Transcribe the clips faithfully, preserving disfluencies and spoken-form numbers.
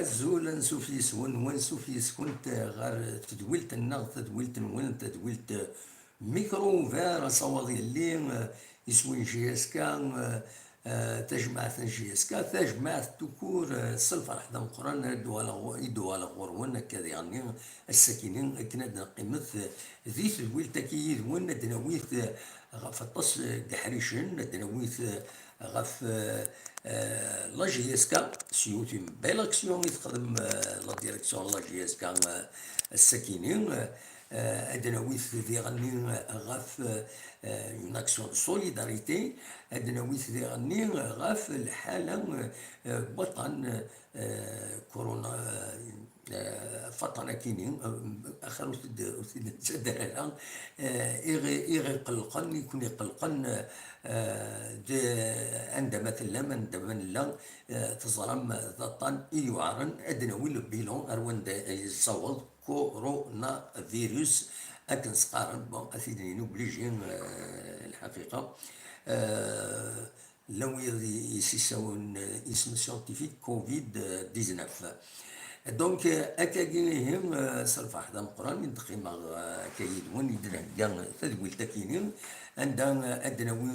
Azul, ansuf yes-wen, wansuf yes-kent ɣer tedwilt-nneɣ, tadwilt-nwen, tadwilt Micro Ouvert, asawaḍ yelli, eh, iswi n J S K, eh, eh, tajmaɛt n J S K, tajmaɛt tukur, eh, s lferḥ d ameqqran, ad d-uɣaleɣ ɣu-, i d-uɣaleɣ ɣur-wen akka diɣenni, ass-akini, akken ad neqqimet, eh, di tedwilt-agi yid-wen, ad d-nawit, eh, ɣef aṭas, eh, n yeḥricen, ad d-nawit, eh, ɣef, eh, eh, la J S K, s yiwet n belle action i texdem, eh, la direction n la J S K, eh, ass-akini, eh, ad d-nawit diɣenni ɣef, eh, une action de solidarité, ad d-nawit diɣenni ɣef lḥala, eh, n waṭṭan, eh, corona, eh, eh, ɣef waṭṭan-akini, eh, axir ur t-id-, ur t-id-nettadar ara, eh, i ɣ-, i ɣ-iqellqen, i ken-iqellqen, eh, d anda ma tellam, anda ma nella, eh, teẓram d aṭṭan i yuɛren, ad d-nawi le bilan ar wanda ay yessaweḍ coronavirus, akken s-qqaren, bon, ad t-id-nini obligé, eh, lḥaqiqa. Eh, la wiyaḍ i, i s-issawen, eh, isem scientifique covid dix-neuf. Donc, eh, akkagi ihi, eh, s lferḥ d ameqqran i d-qqimeɣ, eh, akka yid-wen i d-nhegga tadwilt-akini, anda, eh, ad d-nawi,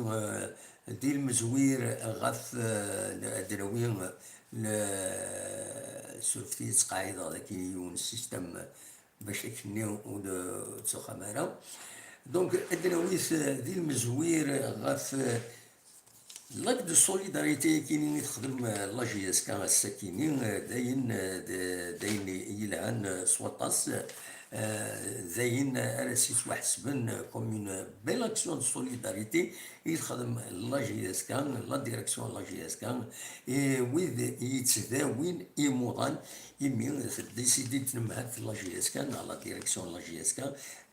eh, di lmezwir ɣef, eh, ad d-nawi, eh, le-, surfet-iyi ttqaɛideɣ daki yiwen système bac akken-nni ur d-, ur d-tuxam ara. Donc, ad d-nawi, eh, di lmezwir ɣef, eh, l'acte de solidarité akini i texdem, eh, la J S K ass-akini, eh, d ayen, eh, d, d ayen yelhan, eh, s waṭas, eh, d ayen ara s-yettwaḥesben, eh, comme une belle action de solidarité i texdem la J S K, la direction n la J S K, i wid yettdawin imuḍan, imi tedisidi-d tnemhalt n la J S K neɣ la direction n la J S K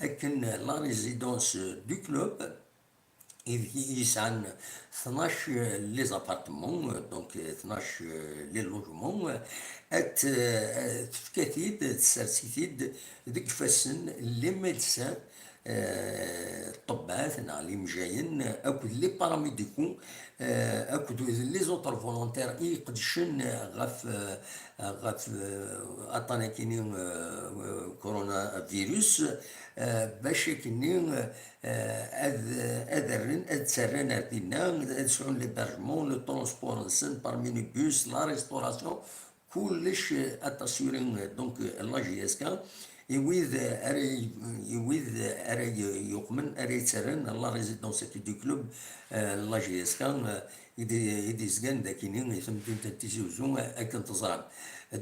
akken la résidence du club, ideg i yesɛan tnac les appartements, donc tnac les logements, ad t-, tefka-t-id, tessers-it-id deg ifassen les médecins, eh, ṭṭebbat neɣ limjayen, akked les paramédicaux, eh, akked les autres volontaires i iqeddcen ɣef, eh, ɣef, eh, aṭṭan-akini, eh, coronavirus, eh, bac akkenni, eh, ad, ad rren, ad ttarran ar dinna, ad sɛun l'hébergement, le transport-nsen par minibus, la restauration, kullec, eh, ad t-assurer, eh, donc, eh, la J S K, i wid, eh, ara y-, i wid, eh, ara y-, yuqmen, ara yettarran la résidence du club, eh, la J S K, eh, i d-, i d-yezgan dakini i temdint n Tizi Uzzu, eh, akken teẓram.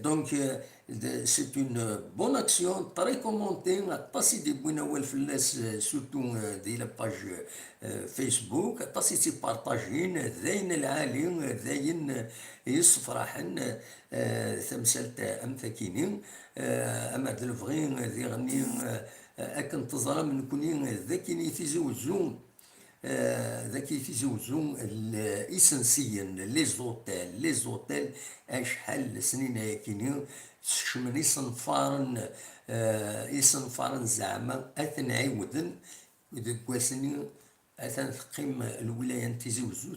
Donc, eh, d-, c'est une bonne action, très commentée, aṭas i d-yewwin awal fell-as, eh, surtout, eh, di la page, eh, Facebook, aṭas i tt-ipartajin, d ayen lɛali, d ayen, eh, yessefraḥen, eh, tamsalt am takini, eh, ama d lebɣi, eh, diɣenni, eh, akken teẓram nekni, eh, d akini Tizi Uzzu, eh, d akini Tizi Uzzu, l-, isensiyen, les hôtels, les hôtels, acḥal n lesnin ayakini, skecmen isenfaren, eh, isenfaren zeɛma ad ten-ɛiwden deg wass-nni, atan teqqim lwilaya n Tizi Uzzu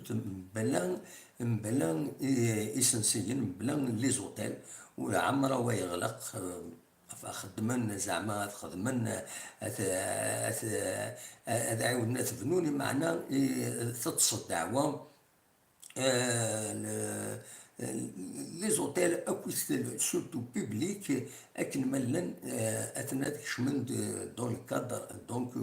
mebla, mebla i-, isensiyen, mebla les hôtels, ur ɛemra wa yeɣleq, eh, xeddmen zeɛma ad xedmen, ad, ad, ad ɛiwden ad t-bnun, imeɛna i, teṭṭes ddeɛwa, eh, le-, les hôtels akkit surtout public, akken ma llan, eh, aten ad kecmen de-, dans le cadre, donc,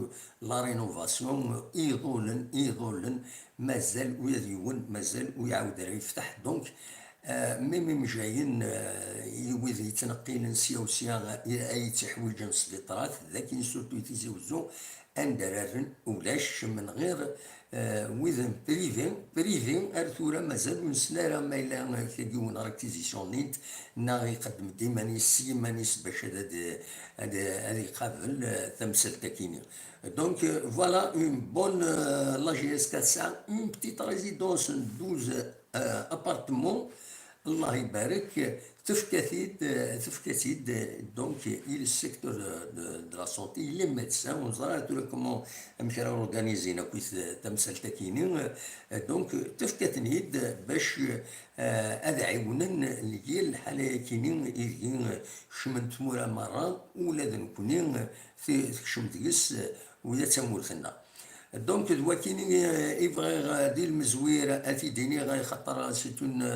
la rénovation, iḍulen, iḍulen, mazal ula d yiwen, mazal ur iɛawed ara yefteḥ. Donc, eh, même imjayen, eh, i wid yettneqqilen sya u sya, eh, ay ttiḥwiǧen sbiṭarat, d akin surtout i Tizi Uzzu, anda ara rren ulac, menɣir, eh, wid n privé, privé ar tura mazal ur nesli ara ma yella tagi yiwen réquisition-nni neɣ iqeddem-d iman-is s yiman-is bac ad, ad, ad, ad iqabel, eh, tamsalt-akini. Donc, euh, voilà une bonne, euh, la J S K tesɛa une petite résidence de douze, euh, appartements. Allah ibarek, tefka-t-id, tefka-t-id, donc, i le secteur de, de, de la santé, i les médecins, ur neẓri ara tura comment, amek ara organizin akkit tamsalt-akini, donc, tefka-ten-id bac, eh, ad ɛiwnen lgil lḥala-yakini ideg kecmen tmura merra, ula d nekni, ti-, tekcem deg-s, ula d tamurt-nneɣ. Donc, d wakini, eh, i bɣiɣ, eh, di lmezwir ad t-id-iniɣ, eh, xaṭer c'est une,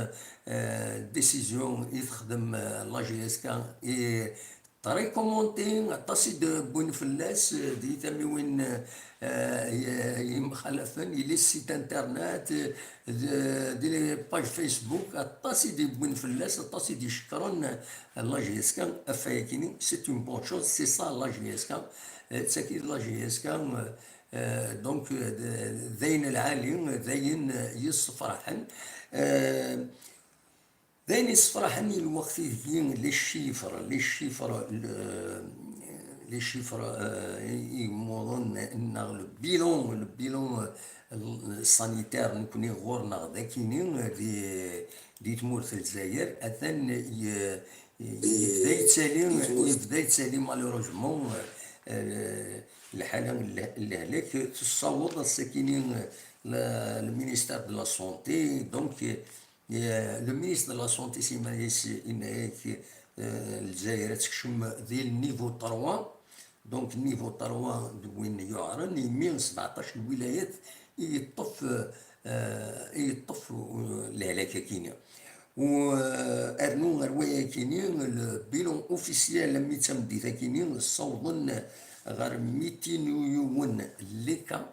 eh, décision i texdem, eh, la J S K, et très commentée, aṭas i d-wwin fell-as, eh, di tamiwin, eh, eh, yemxalafen, i les sites internet, eh, d-, di les pages Facebook, aṭas i d-wwin fell-as, aṭas i d-icekkren, eh, la J S K, ɣef wayakini, c'est une bonne chose, c'est ça la J S K, eh, d tagi la J S K, eh, Eh, donc, eh, d, d ayen lɛali, d ayen, eh, yessefraḥen. Eh, d ayen yessefraḥen i lweqt ideg les chiffres, les chiffres, le, les chiffres, eh, i yemmuḍen neɣ le bilan, le bilan, eh, sanitaire nekni ɣur-neɣ d akini, eh, di, di tmurt n Lezzayer, atan, eh, yebda yettali, yebda yettali malheureusement, eh, lḥala n le-, n lehlak tessaweḍ ass-akini, eh, le, le ministère de la Santé, donc, eh, le ministre de la Santé s iman-is yenna-yak, eh, Lezzayer ad tekcem di le niveau trois, donc niveau trois d win yuɛren, imi sebɛeṭṭac lwilayat i yeṭṭef, eh, i yeṭṭef, eh, lehlak-akini. U, eh, rnu ɣer wayakini, le bilan officiel, am i d tameddit-akini, ssawḍen ɣer mitin u yiwen les cas.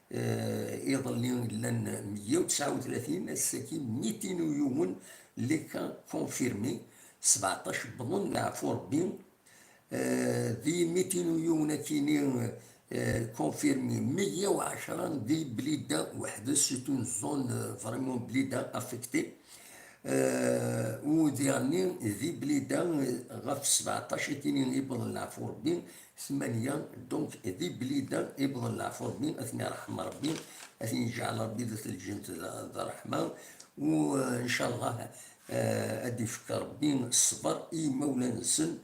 Eh, iḍelli llan meyya u tesɛa u tlatin, ass-agi mitin u yiwen les cas confirmés, sebɛeṭṭac wwḍen leɛfu Rebbi. Eh, di mitin u yiwen akini, eh, confirmé, meyya u ɛecṛa di Blida weḥd-s, c'est une zone, eh, vraiment Blida affectée. Eh, u diɣenni di Blida, eh, ɣef sebɛeṭṭac akini i wwḍen leɛfu Rebbi, tmanya, donc, di Blida i wwḍen leɛfu Rebbi, ad ten-iṛḥem Rebbi, ad ten-iǧɛel Rebbi d at lǧent d, d ṛṛeḥma, u, eh, ncallah, eh, ad d-ifk Rebbi ṣṣber i yimawlan-nsen,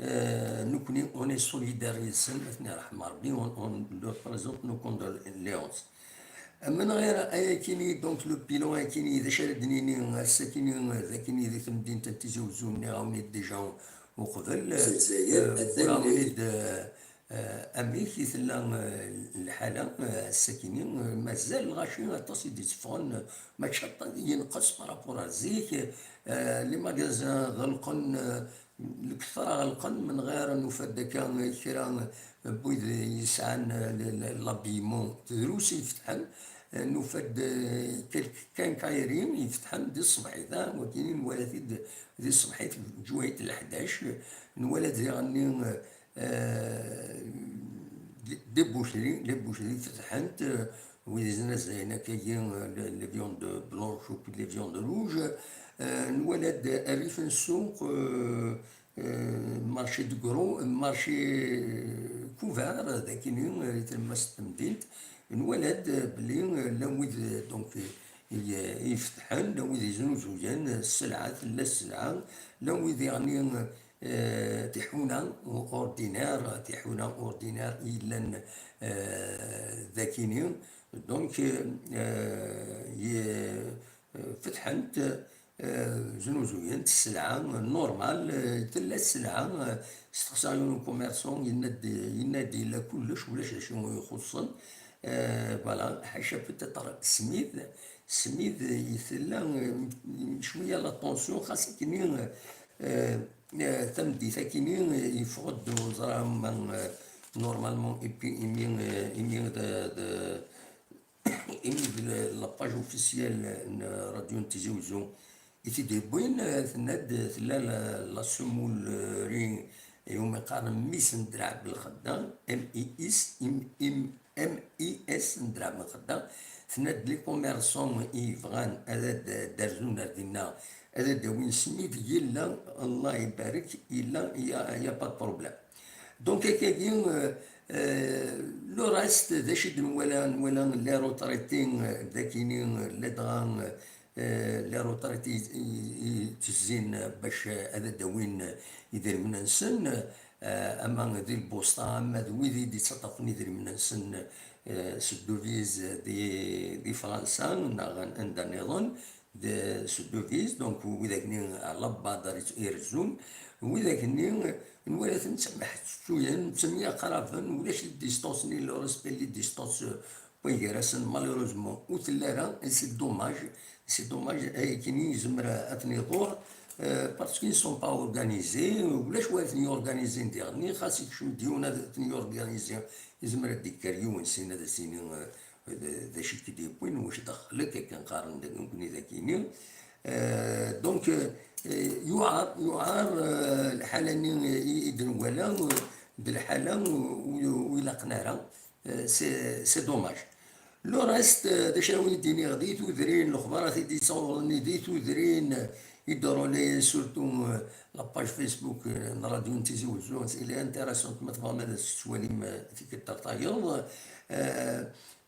Eh, nekni, on est solidaire yid-sen, ad ten-iṛḥem Rebbi, on, on leur présente nos condoléances. Amen ɣer ayakini, donc, le bilan ayakini, d acu ara d-nini ass-akini, d akini di temdint n Tizi Uzzu, nniɣ-awen-id déjà uqbel, eh, uriɣ-awen-id, eh, eh, amek i tella, eh, lḥala, eh, ass-akini, eh, mazal lɣaci aṭas i d-itteffɣen, eh, mačči aṭas, yenqes par rapport ar zik, eh, les magasins ɣelqen, eh, Lketṛa ɣelqen, menɣir nufa-d akka kra n wid yesɛan l-, l-, l'habillement drus i ifetḥen, nufa-d quelques quincailleries ifetḥen di ṣṣbeḥ-a, wagini nwala-t-id di ṣṣbeḥ-a, lǧuhit n leḥdac, nwala-d diɣenni, eh, des boucheries, les boucheries fetḥent, wid iznazzayen akkagi, eh, les, les viandes blanches akked les viandes rouges, eh, nwala-d rrif n ssuq, eh, eh, marché de gros, marché couvert, d akini, eh, di tlemmast n temdint, nwala-d belli, eh, llan wid, eh, donc, i, i ifetḥen, llan wid iznuzuyen sselɛa, tella sselɛa, llan wid yeɣni, eh, tiḥuna ordinaire, tiḥuna ordinaire i yellan, eh, d akini. Donc, eh, ye-, eh, fetḥent, eh, znuzuyent sselɛa normal, eh, tella sselɛa, eh, steqsaɣ yiwen ukummerṣu, yenna-d, yenna-d yella kullec, ulac d acu i ixuṣṣen. Eh, voilà, ḥaca peut-être smid, smid i tella, eh, cwiya la tension, xas akini, eh, eh, tameddit akini, eh, yeffeɣ-d ur ẓriɣ ma, eh, normalement, et puis imi, eh, imi d, d, imi d la, la page officielle n Radio n Tizi Uzzu i t-id-yewwin, eh, tenna-d tella la, la semolerie, eh, iwumi qqaren Miss Draɛ Belxedda, M I S, im, im, M I S Draɛ Belxedda, tenna-d les commerçants i yebɣan ad, ad d-rzun ar dinna, ad d-awin smid, yella, Allah ibarek, yella, y a, y a pas de problème. Donc, akkagi, euh, euh, le reste, d acu i d-nwala, nwala les retraités, euh, d akini, euh, ladɣa, euh, eh, les retraités i, i, i ttezzin bac ad d-awin idrimen-nsen, eh, ama di lbusṭa, ama d wid i d-yettaṭṭafen idrimen-nsen, eh, s devise di, di Fransa neɣ anda nniḍen, d, s devise, donc widak-nni à la base ara irezzun, widak-nni nwala-ten ttemḥettuyen, ttemyaqraben, ulac les distances ni le respect les distances n way gar-asen, malheureusement, ur telli ara, et c'est dommage, c'est dommage, ayakini yezmer ad ten-iḍur, euh, parce qu'ils ne sont pas organisés, ulac wa ten-yorganizin diɣenni, xas ikcem-d yiwen ad ten-yorganizi, yezmer ad d-ikker yiwen sin ad as-yini, euh, d, d acu i k-id-yewwin, wac daxel-ik, akken qqaren dagi, nekkni dagini. Euh, donc, euh, yuɛer, yuɛer, euh, lḥala-nni i, i d-nwala, euh, d lḥala ur, ur, ur ilaqen ara. Euh, c'est, c'est dommage. Le reste, euh, d acu ara wen-d-iniɣ, di tudrin, lexbarat i d-yettawḍen di tudrin, euh, i d-relayen, surtout, euh, la page Facebook, euh, n Radio n Tizi Wezzu, elle est intéressante, ma tebɣam ad as-tettwalim, euh, tikkelt ar tayeḍ. Euh,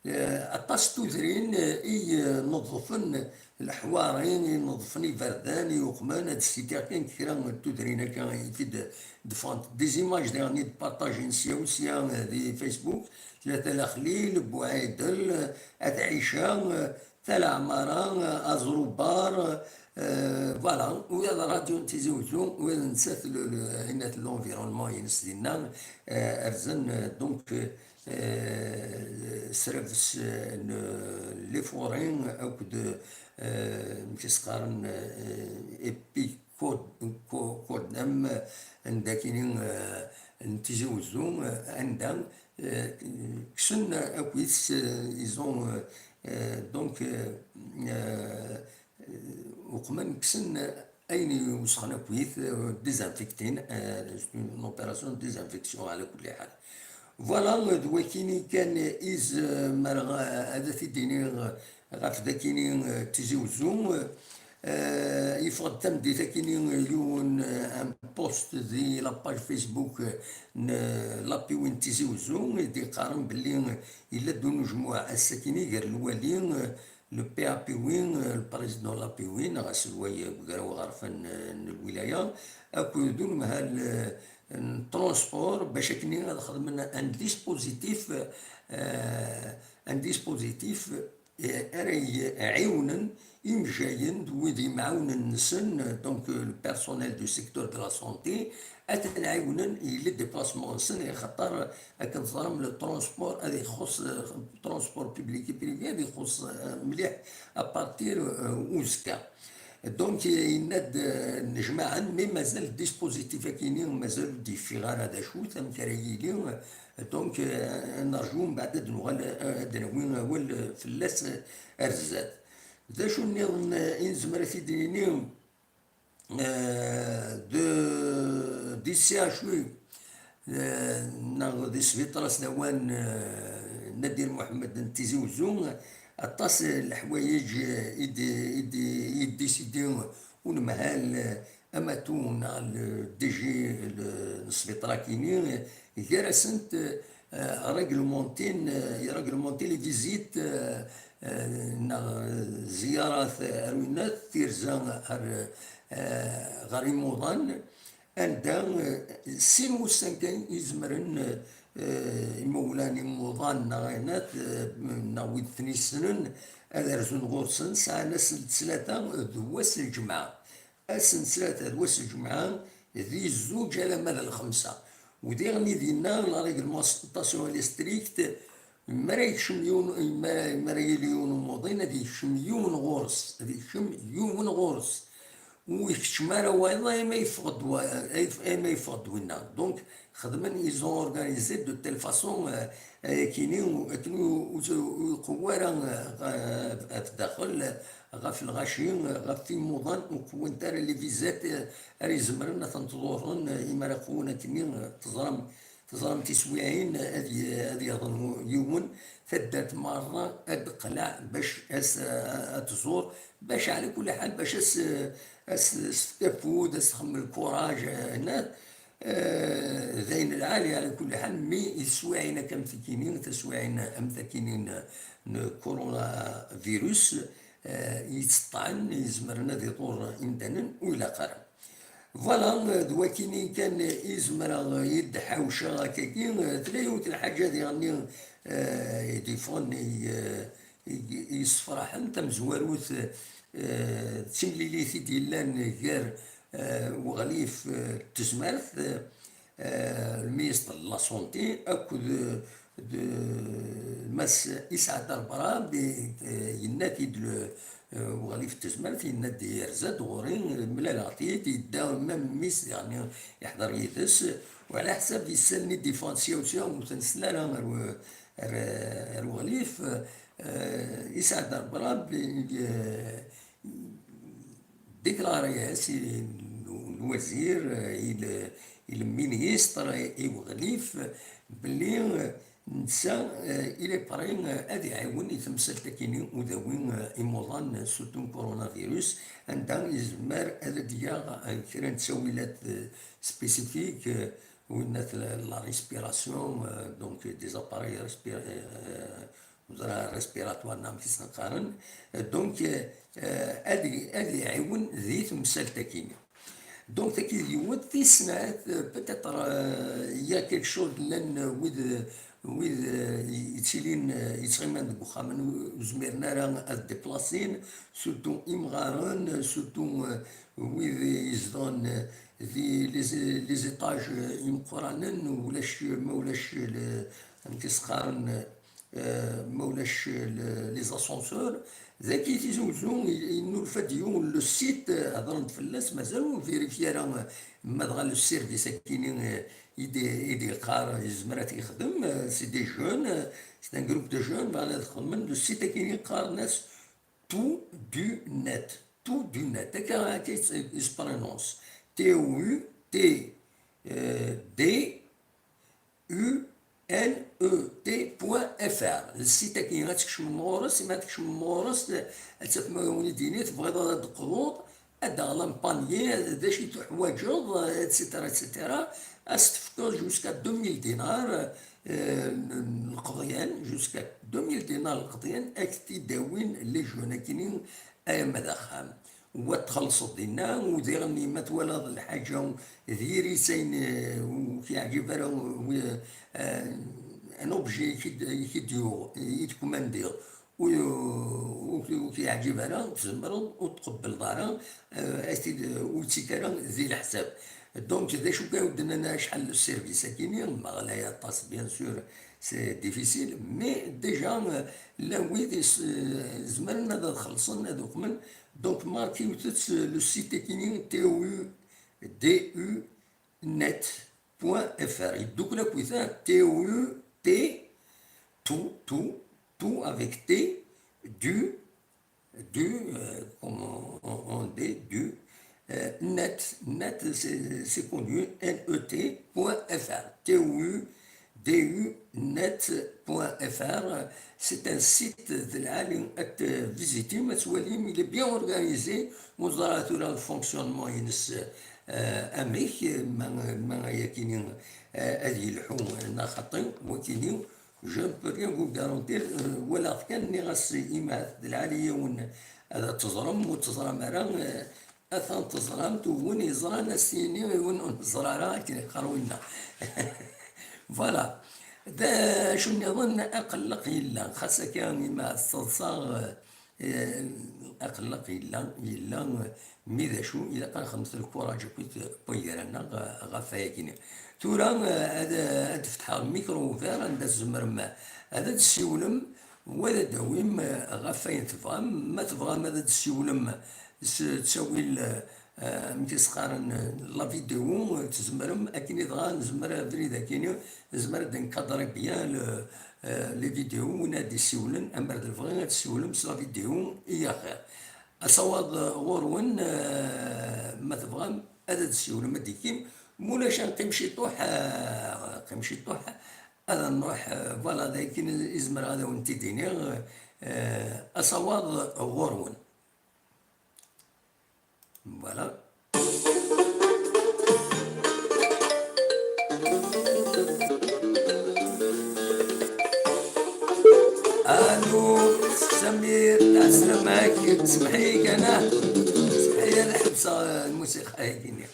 euh, aṭas n tudrin, euh, i, euh, neḍḍfen leḥwari, i neḍḍfen iberdan, i uqmen, ad d-sitiɣ kan kra n tudrin akka i t-id-ḍfant. Des images diɣen i d-partagen sya u sya, euh, di Facebook, Tala Xlil, Buɛidel, At Ɛica, Tala Ɛmara, Aẓrubar, euh, voilà, ula d Radio n Tizi Wezzu, ula d nettat le, le, ayen at l'environnement-ines dinna, euh, rzen, euh, donc, euh, euh, srabes, euh, n, les forêts, akked, euh, amek i s-qqaren, euh, épi- code, co-, code M n dakini, euh, n Tizi Wezzu, euh, anda, euh, kksen akk-it, euh, ils ont, euh, euh, donc, euh, euh, uqmen kksen ayen iwesxen akk-it, euh, désinfectin, euh, c'est une opération de désinfection, ɛla kulli ḥal. Voilà, euh, d wakini kan i z-, euh, zemreɣ, euh, ad t-id-iniɣ, euh, ɣef dakini, euh, Tizi Wezzu, euh, Euh, yeffeɣ-d tameddit akini yiwen, euh, un post di la page Facebook, euh, n, euh, l'A P W I n Tizi Wezzu, i d-yeqqaren belli, euh, yella-d unejmuɛ ass-akini gar lwali, euh, le P A P W I, euh, le président de l'A P W I, neɣ aselway, euh, deg ugraw aɣerfan, euh, n lwilaya, akked unemhal, euh, n transport, bac akini ad xedmen un dispositif, euh, un dispositif, eh, ara y-, ɛiwnen imejjayen d wid imɛawnen-nsen, donc, euh, le personnel du secteur de la santé, ad ten-ɛiwnen i les déplacements-nsen, axaṭer akken teẓram le transport ad ixuṣ, euh, transport public et privé ad ixuṣ, euh, mliḥ à partir, euh, uzekka. Donc, yenna-d, euh, nnejmaɛen, mais mazal dispositif akini, mazal ur d-yeffiɣ ara d acu-t, amek ara yili. Donc, euh, nerju mbeɛd ad nuɣal, euh, ad d-nawi awal, euh, fell-as, euh, ar zdat. D acu nniḍen, euh, i nezmer ad t-id-nini, euh, de, di C H U, euh, neɣ di sbiṭar-as lawan, euh, Nadir Muḥemmed n Tizi Wezzu, aṭas, euh, n leḥwayeǧ, euh, i d, i d, i d-isidi unemhal, euh, amatu neɣ le D G le, n sbiṭar-akini, gar-asent, euh, réglementin, euh, réglementin les visites, euh, euh, neɣ ziyarat ar winat, tirza ar, euh, ɣer imuḍan, anda, euh, sin wussan kan i zemren, euh, imawlan imuḍan neɣ ayenat, euh, neɣ wid ten-yessnen ad rzun ɣur-sen, sɛan ass n ttlata d wass n lǧemɛa. Ass n ttlata d wass n lǧemɛa, di zzuǧ alamma d lxemsa. U diɣen i dinna, la réglementation elle est stricte, mi ara yekcem yiwen, mi ara, mi ara yili yiwen umuḍin, ad yekcem yiwen ɣur-s, ad yekcem yiwen ɣur-s. Ur ikeččem ara wayeḍ, ayma yeffeɣ-d wa-, ay-, ayma yeffeɣ-d winna. Donc, xedmen, ils ont organisé de telle façon, euh, ayakini, akken ur, ur, ur iqewwa ara, euh, ɣef daxel, ɣef lɣaci, ɣef imuḍan, ur qewwent ara les visites, euh, ara izemren ad tent-ḍurren, euh, imi ara qewwen akkenni, euh, teẓram, teẓram tiswiɛin, euh, ad y-, ad yaḍen yiwen, taddart merra ad d-teqleɛ bac as, euh, ad tẓur, bac ɛla kulli ḥal, bac as, as, as tefk afud, as txemmel courage, euh, hennat. Euh, d ayen lɛali ɛla kulli ḥal, mi i teswiɛin akka am tikini, taswiɛin am takini n, n coronavirus, eh, yetteṭṭɛen, izemren ad iḍur imdanen, ur ilaq ara. Voilà, d wakini kan i zemreɣ i d-ḥawceɣ akkagi. Tella yiwet n lḥaǧa diɣenni, eh, i d-yeffɣen, i, eh, i, i yessefraḥen, tamezwarut, eh, d timlilit i d-yellan gar, eh, Weɣlif, eh, n Tezmert, eh, eh, le ministre de la Santé, akked, eh, d Mass Isɛad Rbrab, eh, yenna-t-id le, eh, Weɣlif n Tezmert, yenna-d yerza-d ɣur-i, mlaleɣ-t-id, yedda même mmi-s, yeɛni yeḥḍer yid-s, u ɛla ḥsab yessalen i d-iffɣen sya u sya, ur ten-sel ara ar, ar, ar Weɣlif, eh, Isɛad Rbrab, eh, déclaré-as i lwazir, i le, i le ministre, i Weɣlif, belli netta, eh, il est prêt, eh, ad iɛiwen i temsalt akini udawi, eh, imuḍan, eh, surtout coronavirus, anda yezmer ad d-yaɣ, eh, kra n ttawilat, eh, spécifiques, eh, winna la, la respiration, eh, donc des appareils respir-, eh, ẓra respiratoire neɣ amek i s-qqaren. Donc, eh, ad, ad iɛiwen di temsalt-agi. Donc, tagi d yiwet, tis snat, eh, peut-être, eh, il y a quelque chose, llan wid, wid, eh, yettilin, eh, yettɣiman deg uxxam, ur zmiren ara ad déplacer, surtout imɣaren, surtout, eh, wid yezedɣen, eh, di les, les étages, eh, imeqqranen, ulac, ma ulac le, amek i s-qqaren, eh, ma ulac le, les ascenseurs. Dagi Tizi Uzzu, i-, yennulfa-d yiwen le site, eh, hedren-d fell-as, mazal ur vérifié ara, eh, ma dɣa le service akini, eh, i d-, i d-yeqqar yezmer ad t-yexdem, eh, c'est des jeunes, eh, c'est un groupe de jeunes, bɣan ad xedmen le site akini qqaren-as Tout du net. Tout du net. Akka, akka i s-, i s-prononce. T O U T, eh, D U N E T point F R. D site-agi ad tkecmem ɣur-s, imi ad tkecmem ɣur-s, ad tafem win i d-yini tebɣiḍ ad d-teqḍuḍ, ad d-aɣlam panier, d acu i tuḥwaǧeḍ, et cetera, et cetera. Ad s-tefkeḍ jusqu'à deux mille dinars, eh, n, n leqḍyan, jusqu'à deux mille dinars leqḍyan, ad k-t-id-awin les jeunes akini, arma d axxam. Wa txellṣeḍ dinna, u diɣen ma twalaḍ lḥaǧa diri-tt ayen, eh, ur k-yeɛǧib ara, wi-, eh, un objet i k-id-, i k-id-yuɣ, i d-kumandiɣ, ur, ur, ur k-yeɛǧib ara, tzemreḍ ur tqebbleḍ ara, eh, ad t-id-, ur yettak ara di leḥsab. Donc, d acu kan ur d-nnan acḥal le service akini, ma ɣlay aṭas, bien sûr, c'est difficile, mais déjà, euh, llan wid is-, euh, zemren ad xellṣen, ad uqmen. Donc, markiwet-tt, euh, le site akini, T O U D U net point F R. Yeddukel akkit, hein, T O U T, tout, tout, tout avec T, du, du, euh, comme on, on, on dit, du, euh, net, net, c'est, c'est connu, N E T point F R, T O U D U net point F R, c'est un site de la ligne visitez, ma twalim, il est bien organisé, ur ẓra tura le fonctionnement-ines, euh, amek, ma, ma yakini, euh, ad yelḥu neɣ xaṭi, wakini, je ne peux rien vous garantir, euh, walaɣ kan, nniɣ-as i Mahat d lɛali yiwen ad teẓrem, ur teẓram ara, euh, atan teẓram-t, u win yeẓran ad s-yini i win ur neẓra ara, akken yeqqar winna. Voilà. D acu nniḍen, aqelleq yella, xas akka i ma tettaḍsa, euh, Eh, aqelleq yella, yella, mi d acu, ilaq ad nexdem lkuraǧ akkit n waygar-nneɣ, eh, ɣef wayagi-nni. Tura, eh, ad, ad fetḥeɣ le micro ouvert, anda tzemrem ad d-tessiwlem, wa ad d-tawim, eh, ɣef wayen tebɣam. Ma tebɣam ad d-tessiwlem s ttawil, eh, eh, amek i s-qqaren, eh, la vidéo, eh, tzemrem, akken i dɣa nezmer abrid akini, nezmer ad d-nkadri bien le, eh, les vidéos, win ad d-isiwlen, amer d lebɣi ad tessiwlem s la vidéo, i axir. Asawaḍ, eh, ɣur-wen, eh, ma tebɣam ad d-tessiwlem, ad d-ikim, ma ulac ad neqqim ciṭuḥ, eh, neqqim ciṭuḥ, ad nruḥ, eh, voilà, d akken i zemreɣ ad awen-t-id-iniɣ, eh, asawaḍ ɣur-wen. Voilà. Allô. Samir, lɛeslama-k, semmeḥ-iyi kan, ah. Semmeḥ-iyi, ad ḥebseɣ, eh, lmusiqa-agi-nni.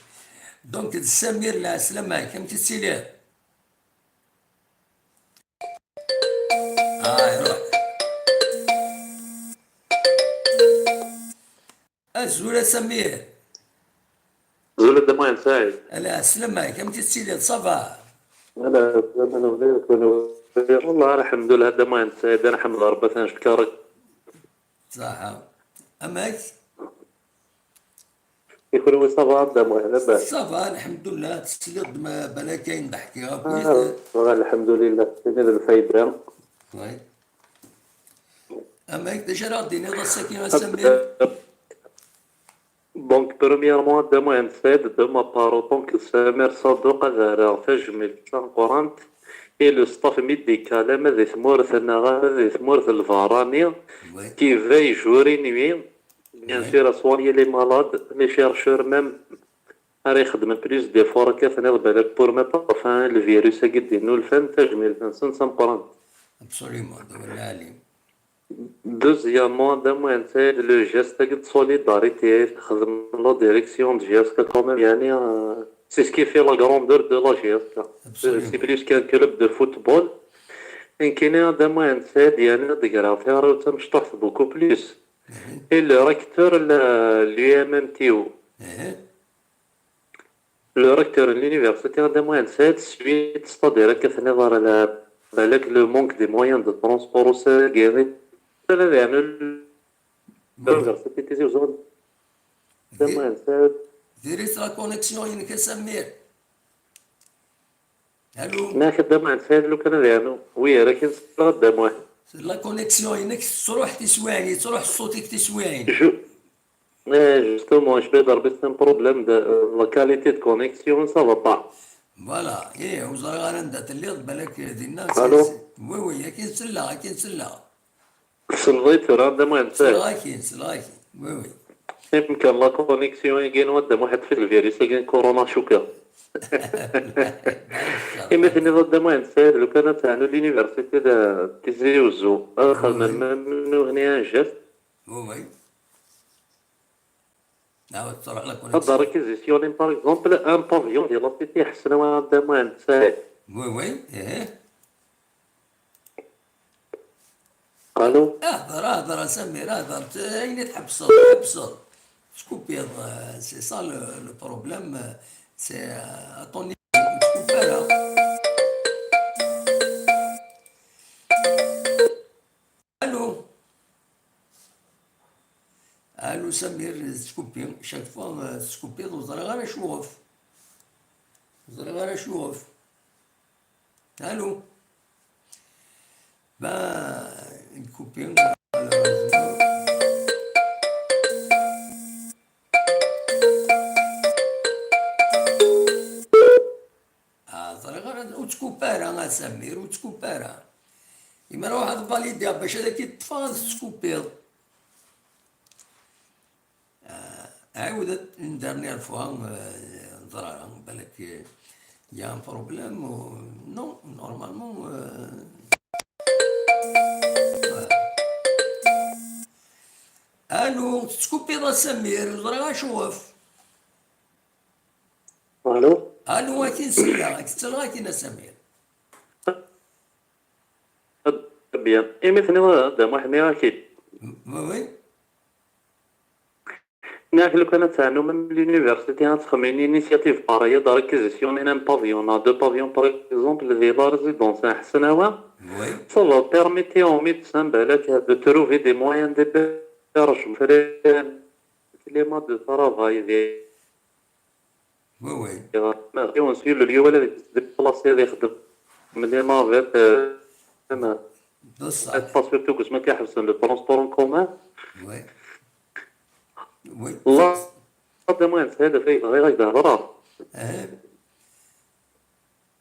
Donc, d Samir, lɛeslama-k, amek i tettiliḍ? Ah, iruḥ. Azul a Samir. Azul a Dda Muḥend Saɛid. Ala, sslam-ik, amek i tettiliḍ, ça va? Ala, sslam, ala, ula kunwi. Wallah, alḥemdulillah, a Dda Muḥend Saɛid, ad nḥemd Ṛebbi, ad t-neckeṛ. Ṣaḥa. Amek? I kunwi, ça va, a Dda Muḥend, labas? Ça va, alḥemdulillah, tesliḍ-d ma balak ayen d-ḥkiɣ akk. Ah, alḥemdulillah, tini d lfayda. Oui. Amek, d acu ara ɣ-d-tiniḍ ass-agi, a Samir? Donc, premièrement, a Dda Muḥend Saɛid, de ma part, en tant que Samir Saduq, ad rreɣ tajmilt tameqqrant i le staff médical, ama di tmurt-nneɣ, ama di tmurt n lbeṛṛani, oui, qui veille jour et nuit, bien sûr, à soigner les malades, les chercheurs même, ara ixedmen plus d'efforts akka tenniḍ balak pour mettre fin i le virus-agi d-innulfan, tajmilt-nsen d tameqqrant. Absolument, d awal lɛali. Deuxièmement, a Dda Muḥend Saɛid, le geste-agi de solidarité i texdem la direction de J S K quand même, yeɛni, euh, c'est ce qui fait la grandeur de la J S K. Absolument. C'est plus qu'un club de football. Nekkini, a Dda Muḥend Saɛid, yeɛni ad d-greɣ tiɣri-w tamecṭuḥt beaucoup plus. Mhm. Et le recteur, le, l'U M M T O. Mhm. Le recteur n l'université, a Dda Muḥend Saɛid, suite, c'est-à-dire akka tenniḍ ara la, balak le manque des moyens de transport u sagi, ad yeɛnu l'université Tizi Uzzu, a Dda Muḥend Saɛid. Diri-tt la connexion-inek a Samir. Allô? Nniɣ-ak a Dda Muḥend Saɛid, lukan ad yeɛnu. Oui, ara k-in-selleɣ a Dda Muḥend. La connexion-inek tettruḥ tiswiɛin, yettruḥ ṣṣut-ik tiswiɛin. Je, Eh, justement, je vais dire, c'est un problème de, euh, la qualité de connexion, ça va pas. Voilà, eh, ur ẓriɣ ara anda telliḍ, balak dinna. Allô? Oui, oui, akin selleɣ, akin selleɣ. Tselleḍ-iyi tura, a Dda Muḥend Saɛid? Selleɣ-akin, selleɣ-akin, oui, oui. Yemken la connexion-agi n Dda Muḥend fi lvirus-agi n corona, cukkeɣ. Imi tenniḍ a Dda Muḥend Saɛid, lukan ad teɛnu l'université de Tizi Uzzu, ad xedmen même nutni un geste. Oui, oui. Nɛawed tṛuḥ la connexion. Ad réquisitionner, par exemple, un pavillon di la cité Ḥsen Awa a Dda Muḥend Saɛid. Oui, oui, eh. Allô? Hder, hder, a Samir, hder. T-, ayen i tḥebseḍ, tḥebseḍ. Tkupiḍ, euh, c'est ça le, le problème, euh, c'est, euh, à ton niveau, tu coupes pas, là. Allô? Allô, Samir, ttkuppi. Chaque fois, euh, ttkuppiḍ, ur ẓriɣ ara acuɣef. Ur ẓriɣ ara acuɣef. Allô? Ben, une coupure, malheureusement. Ah, ẓriɣ ara, ur ttkuppi ara, a Samir, ur ttkuppi ara. Imi ara ruḥeɣ ad validiɣ bac ad ak-id-ṭṭfeɣ, ad tettkuppiḍ. Ah, ɛiwed une dernière fois, euh, ẓriɣ ara, balak, euh, y a un problème, ou non, normalement, euh, ouais. Allô, tettkuppiḍ a Samir, ur ẓriɣ acuɣef. Allô? Allô, akin selleɣ, ak-, selleɣ akin a Samir. Très bien. Imi tenniḍ a Dda Muḥend, nniɣ-ak-id. Oui, oui. Nniɣ-ak lukan ad teɛnu même l'université, ad texdem une initiative pareille, de réquisitionner un pavillon, deux pavillons par exemple, di la résidence n Ḥsen Awa. Oui. Ça va permettre aux médecins, balak, de trouver des moyens d'hébergement, des climats de travail, des Oui, oui. Merci, on suit le lieu, wala deg déplacé ad ixdem. Mli navette, euh, euh, بصح. Espace surtout que je me cache, c'est le transport en commun. Oui. Oui. Là, c'est moi, c'est le fait, غير هكذا هضرة. Eh.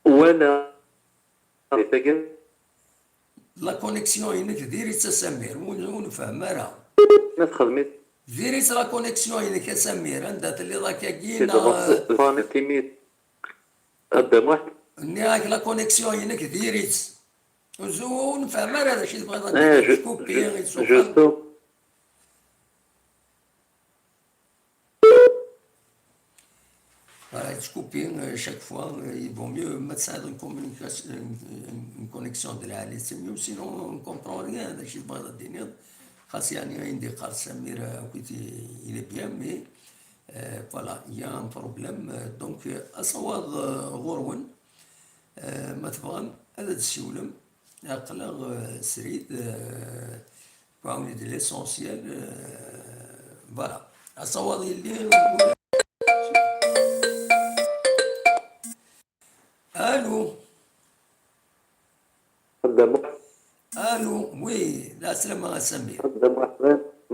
Wala La connexion-inek diri-tt a Samir, ur, ur nfehhem ara. Ma txedmit. Diri-tt la connexion-inek a Samir, anda telliḍ akkagi, neɣ, eh, a Dda Muḥ. Nniɣ-ak la connexion-inek diri-tt. Ur nefhem ara d acu i tebɣiḍ ad Eh, tiniḍ. Ju-, Tkupi, ju-, yettṣuxxan. Juste. Voilà, yettkupi, euh, chaque fois, euh, il vaut mieux ma tesɛiḍ une communication, une, une connexion d lɛali, c'est mieux, sinon on comprend rien d acu i tebɣiḍ ad tiniḍ. Xas yeɛni ayen d-yeqqar Samir, euh, akk, il est bien, mais, euh, voilà, il y a un problème. Euh, donc, euh, asawaḍ, euh, ɣur-wen, euh, ma tebɣam ad d-tessiwlem, aql-aɣ, euh, srid, euh, quoi, on est de l'essentiel, euh, voilà. Asawaḍ yelli. Allô. Allô, oui, lɛeslama a Samir.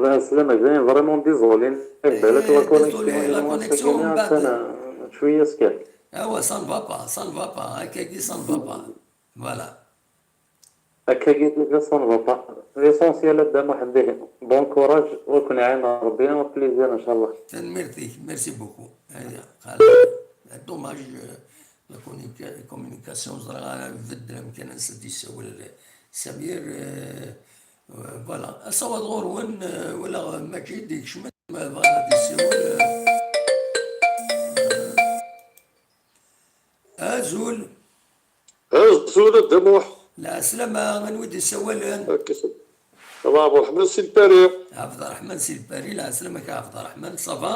Lɛeslama, vraiment désolé. Eh, désolé, la connexion, من بعد. شوية سكت. Awa, ça ne va pas, ça ne va pas, akkagi, ça ne va pas. Voilà. Akkagi, ça ne va pas. L'essentiel, a Dda Muḥ, bon courage, wa ken-iɛin Rebbi, au plaisir, إن شاء الله. Tanemmirt-ik, merci beaucoup. Aya, xala, dommage, euh, la communica-, communication, ẓriɣ ara ibeddel amkan ansa d-yessawel Samir, euh, euh, voilà. Asawaḍ ɣur-wen, euh, wala Maǧid yekcem-d, ma bɣan ad yessiwel, euh, euh, azul. Azul a Dda Muḥ. Lɛeslama, anwa i d-yessawalen? Ṛebbi Ṛeḥman si Lpari. Ɛebd Ṛeḥman si Lpari, lɛeslama-k a Ɛebd Ṛeḥman, ça va?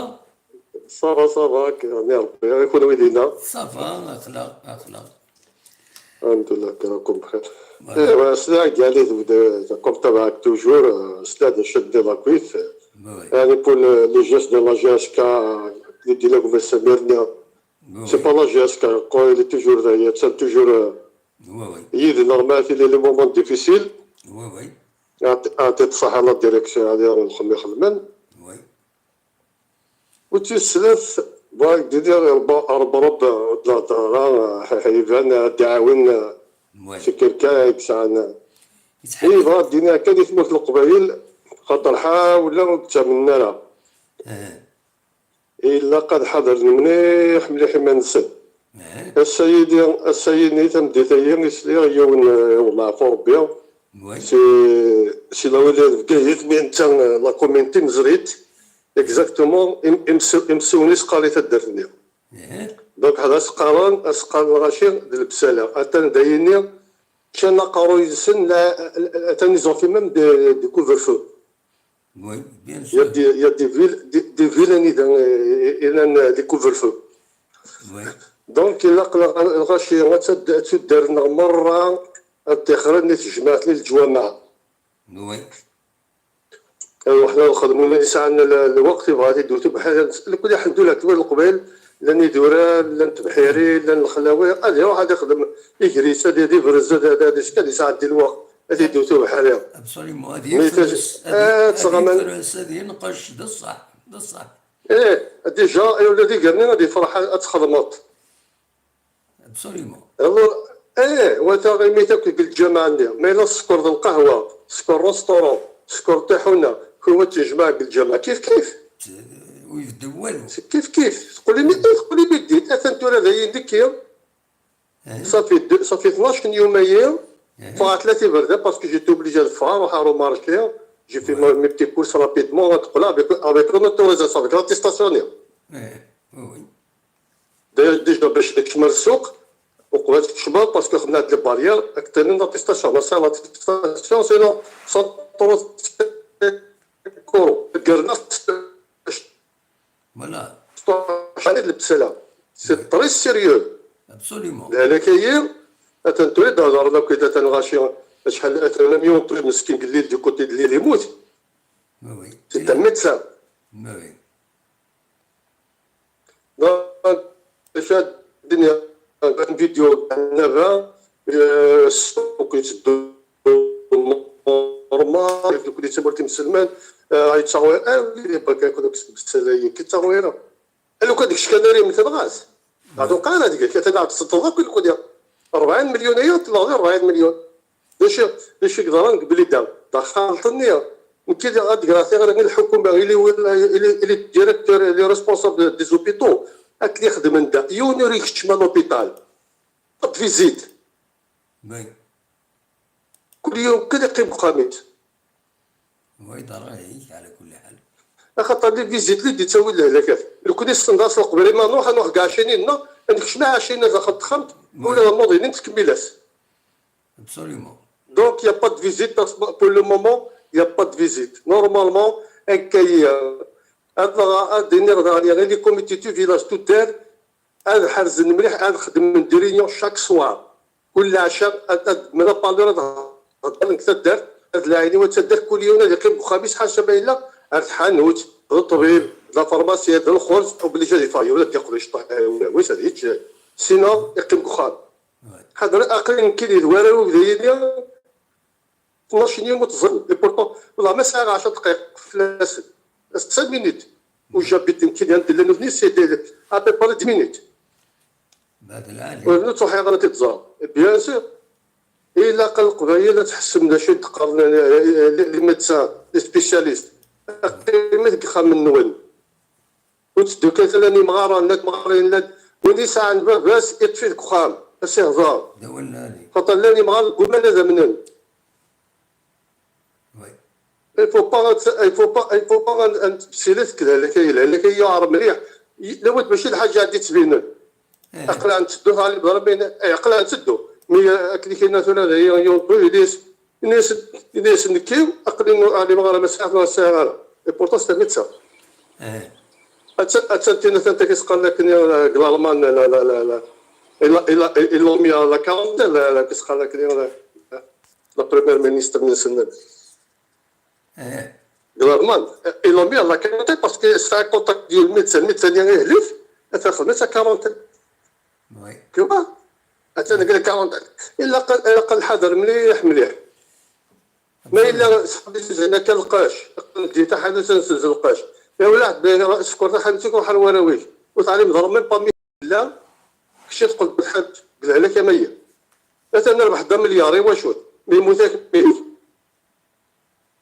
Ça va, ça va, yak, rni Ṛebbi, i kunwi dinna? Ça va, aql-aɣ, aql-aɣ. الحمد لله، راكم بخير. Voilà. إيه، سلا قال لي تبدا، comme تبعك toujours، آه، سلا هذا الشد ديال la cuisse. Oui. يعني pour le, le geste de la J S K, اللي دير لكم السمير، Oui, c'est oui. Pas la J S K, quoi, il est toujours là, il est toujours, euh, Oui, oui. Il est normal, il est les moments difficiles. Oui, oui. أعطي، أعطي الصحة la direction هذه، راهم يخدموا. Oui. وتسلف، بغيت دير رب، رب، رب، لا، لا، يبان تعاون. Oui. C'est quelqu'un يسعنا. يتحدث. إيه، بغا الدنيا كان يثمر في القبايل، خاطر حاول لا تمنى لها. إلا قد حضر مليح، مليح ما نسى. السيد، السيد نيثم ديتايا يسلي يوم، آه، والله عفو ربي. Oui. سي، سي لا ولاد بقيت، مي انت لا كومينتي مزريت. Exactement، ام، ام سو-، ام سوني سقالي تدرتني. Donc هذا سقالان، سقال الغاشي د البسالة. اتن دايني، كان قارو يسن، لا، اتن ils ont fait même des, des couvre-feu. Oui, bien sûr. Il y a des, il y a des villes, des, des villes anida, euh, il y a des couvre-feu. Oui. Donc, il a الغاشي غتد-، تدرنا مرة، التخرج نتجمعت للجوامع. Oui. ايوا، حنا نخدموا، اللي يسعنا ال-، الوقت يبغى يدوتو بحال، لكل الحمد لله، كبر القبائل، لان يدوران، لان تبحيري، لان الخلاوي، هذه واحد يخدم، يجري، سادي، يدي برز، هذا، هذا، هذا، شكال يساعد الوقت، هذه يدوتو بحالها. Absolument، هذه مي يفرس، تج-، هذه، آه، هذه تصغمن. يفرس، هذه ينقش، بصح، بصح. ايه، ديجا، ايوا، الذي قالني غادي يفرح، اتخدمط. Absolument. Alors، ايه، وتا غير ميتاك بالجامعة عندي، ما إلا السكر د القهوة، سكر restaurant، سكر طيحونة، كل واحد تجمع بالجامعة، كيف كيف. ويبدو والو. كيف كيف، تقول لي ميتين، تقول لي ميتين، أثن تورا ذا يدك يوم. صافي د-، صافي اثناش يوم أيام، فقعت ثلاثة برد، parce que j'étais obligé de faire، نروح على مارشي، j'ai fait mes petits courses rapidement، تقول avec، avec l'autorisation، avec l'attestation. ايه، oui، oui. داير ديجا باش تكشم السوق، وقبل تكشمها، parce que خدمنا هاد les barrières، اكثر من l'attestation، ما صار l'attestation، sinon cent euros. كورو، قرنا Voilà. شحال هاد البسالة؟ C'est très sérieux. Absolument. لا، لا، كاين. اتنتوري دار، دار، لو كنت اتنغاشي، شحال، اتنا ميون طريق مسكين، قال لي du côté de l'île يموت. Oui, oui. C'est un médecin. Oui, oui. Donc، شاد الدنيا، كان فيديو دابا، آه، السوق يتسدو normal، كل يتسمى مسلمان، آه، يتصور، آه، اللي باقي ياكل داك السلسلة، كي تصور. لو كان داك الشكل داير من تبغاس. هادو قال هذيك، كتلعب تصدق كل كل يوم. أربعين مليون، هي تطلع غير أربعين مليون. باش، باش يقدر نقبل يدعم. دخلتني. يمكن لي غادي غير غير الحكومة، اللي هو، اللي، اللي directeur، اللي responsable des hôpitaux. هاك اللي يخدم من دا. يونيور يكتشف لوبيتال. طب فيزيت. Oui. كل يوم كذا يقيم بخاميس. ويضر عليك على كل حال. Axaṭer les visites li d-yettawi lehlakat. Nekkni ssneɣ-as leqbayel ma nruḥ, ad nruḥ deg ɛecrin-nneɣ, ad nekcem ɛecrin daxel texxamt, ula d amuḍin nettkemmil-as. Absolument. Donc, il n'y a pas de visite. Pour le moment, il n'y a pas de visite. Normalement, akka, ad iniɣ daɣen les comités du village tout, ad ḥerzen mliḥ, ad xedmen des réunions chaque soir. Kul leɛca ad, ad mela parleur ad hedren deg taddart, ad lɛin i wat taddart, kul yiwen ad iqqim deg uxxam-is, ḥaca ma yella ar tḥanut, d ṭṭbib, d la pharmacie, d lxerz, obligé ad yeffeɣ yiwen ad d-yeqdec ṭ-, eh, wis ad yečč, sinon iqqim deg uxxam. Ḥader, aql-i nekkini d warraw-iw d aydi, tnac n yiwet ẓẓel. Et pourtant, والله ما ساعة عشر دقائق فلاس. Cinq minutes. Où j'habite, nekkini عند اللي نبني c'est à peu près dix minutes. بعد العالي. Ur nettruḥ ara ad t-ẓer. Bien sûr. Ilaq Leqbayel ad tḥessem d acu i d-qqaren, eh, les, les médecins, les spécialistes. Qqimet deg ixxamen-nwen. Ur tteddu kan llan imɣaren, llan imɣaren, llan win yesɛan baba-s, iṭṭef-it deg uxxam, ad s-ihḍer. D awal lɛali. Xaṭer llan imɣaren deg waman ad amnen. Oui. Il faut pas, il faut pas, il faut pas ad, ad nettbessil deg lehlak-agi. Lehlak-agi yuɛer mliḥ. Y-, lawet mačči d lḥaǧa ad d-yettbinen. Eh. Aql-aɣ netteddu, ɣer Ibrahim, eh, aql-aɣ netteddu. Mi, eh, akken i k-yenna tura, d aya, yiwen n ini-as, ini-as nekki, aql-i nu-, ɛlimeɣ ara ma sɛiɣ neɣ ur sɛiɣ ara. Et pourtant, c'est un médecin. Eh. Attan, attan tin, attan takka i s-qqaren akken, eh, deg Lalman, la, la, la, la, ils l'ont mis à la quarantaine, la, la, i s-qqaren akken, la, la première ministre-nsen. Eh. Deg Lalman, ils l'ont mis à la quarantaine parce que c'est un contact du médecin. Le médecin, il est vif, il fait la quarantaine. Oui. Tu vois? Attan deg la quarantaine. Ilaq, ilaq ad nḥader mliḥ, mliḥ. Ma yella sḥab-is zan akka lqac, di taḥanut ad nsenz lqac. Ya wlaḥ, skur taḥanut-ik, ruḥ ar warraw-ik. Ur teɛlim ḍer même pas mi yella, kečč ad teqqel d lḥaǧ, d lehlak amayya. Atan rbeḥ-d amilyar, i wacu? Mi yemmut-ak mmi-k.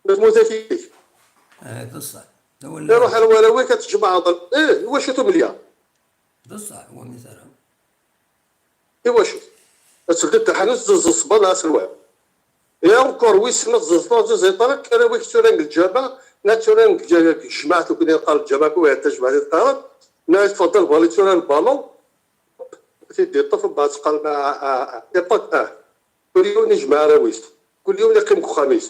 Ma temmut-ak-ik. Eh, d ṣṣeḥ. D awal. Iruḥ ar warraw-ik ad tjemɛeḍ. Eh, i wacu tumelya? D ṣṣeḥ, wa mi tara. I wacu? Ad teldiḍ taḥanut, tezzenzeḍ ṣṣber neɣ aselway. Et encore, wissen ma tezzenzeḍ neɣ tezzenzeḍ, arraw-ik tturan deg lǧameɛ, neɣ tturan deg lǧa-, deg tejmaɛt, nekkni neqqar lǧameɛ, kul waḥed tajmaɛt i teqqareḍ, neɣ tfeḍḍel bali tturan lbalon, ad t-id-iṭṭef, mbeɛd teqqar, ah, ah, ah, ah. Iṭṭef, ah. Kul yiwen ijmeɛ arraw-is, kul yiwen iqqim deg uxxam-is.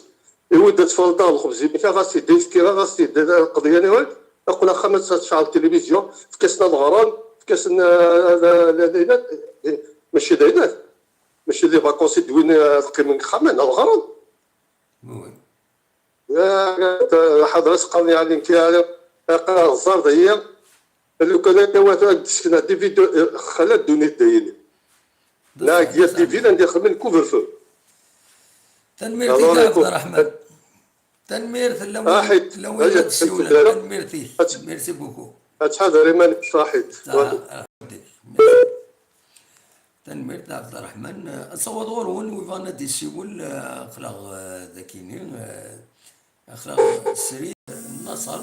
Iwedd ad tfalḍa lxebz imekka, ɣas yedda iskira, ɣas yedda lqeḍyan, iwedd, aql axxam ad tecɛel tilivizyu, efk-asen ad ɣren, efk-asen, eh, eh, eh, eh, eh, mačči d ayennat, mačči d les vacances i d-wwin, eh, ad qqimen deg ixxamen, ad ɣren. Oui. Ya, ḥader as-qqaren, yeɛni, nekk, yeɛni, aql-aɣ ẓẓar d aya. Lukan akka wata ad d-sekneɣ des vidéos, xala ddunit d ayen. Neɣ ya des villes anda ixemmen couvre-feu. Tanemmirt-ik a Ɛebderreḥman. Tanemmirt, llan wid, llan wid ara d-ssiwlen. Tanemmirt-ik. Merci beaucoup. Ad tḥader iman-ik, ṣaḥit. Tanemmirt a Ɛebderreḥman. Ad saweḍ ɣur-wen, wi bɣan ad d-yessiwel, eh, aql-aɣ, eh, dakini, eh, aql-aɣ srid. Naṣer,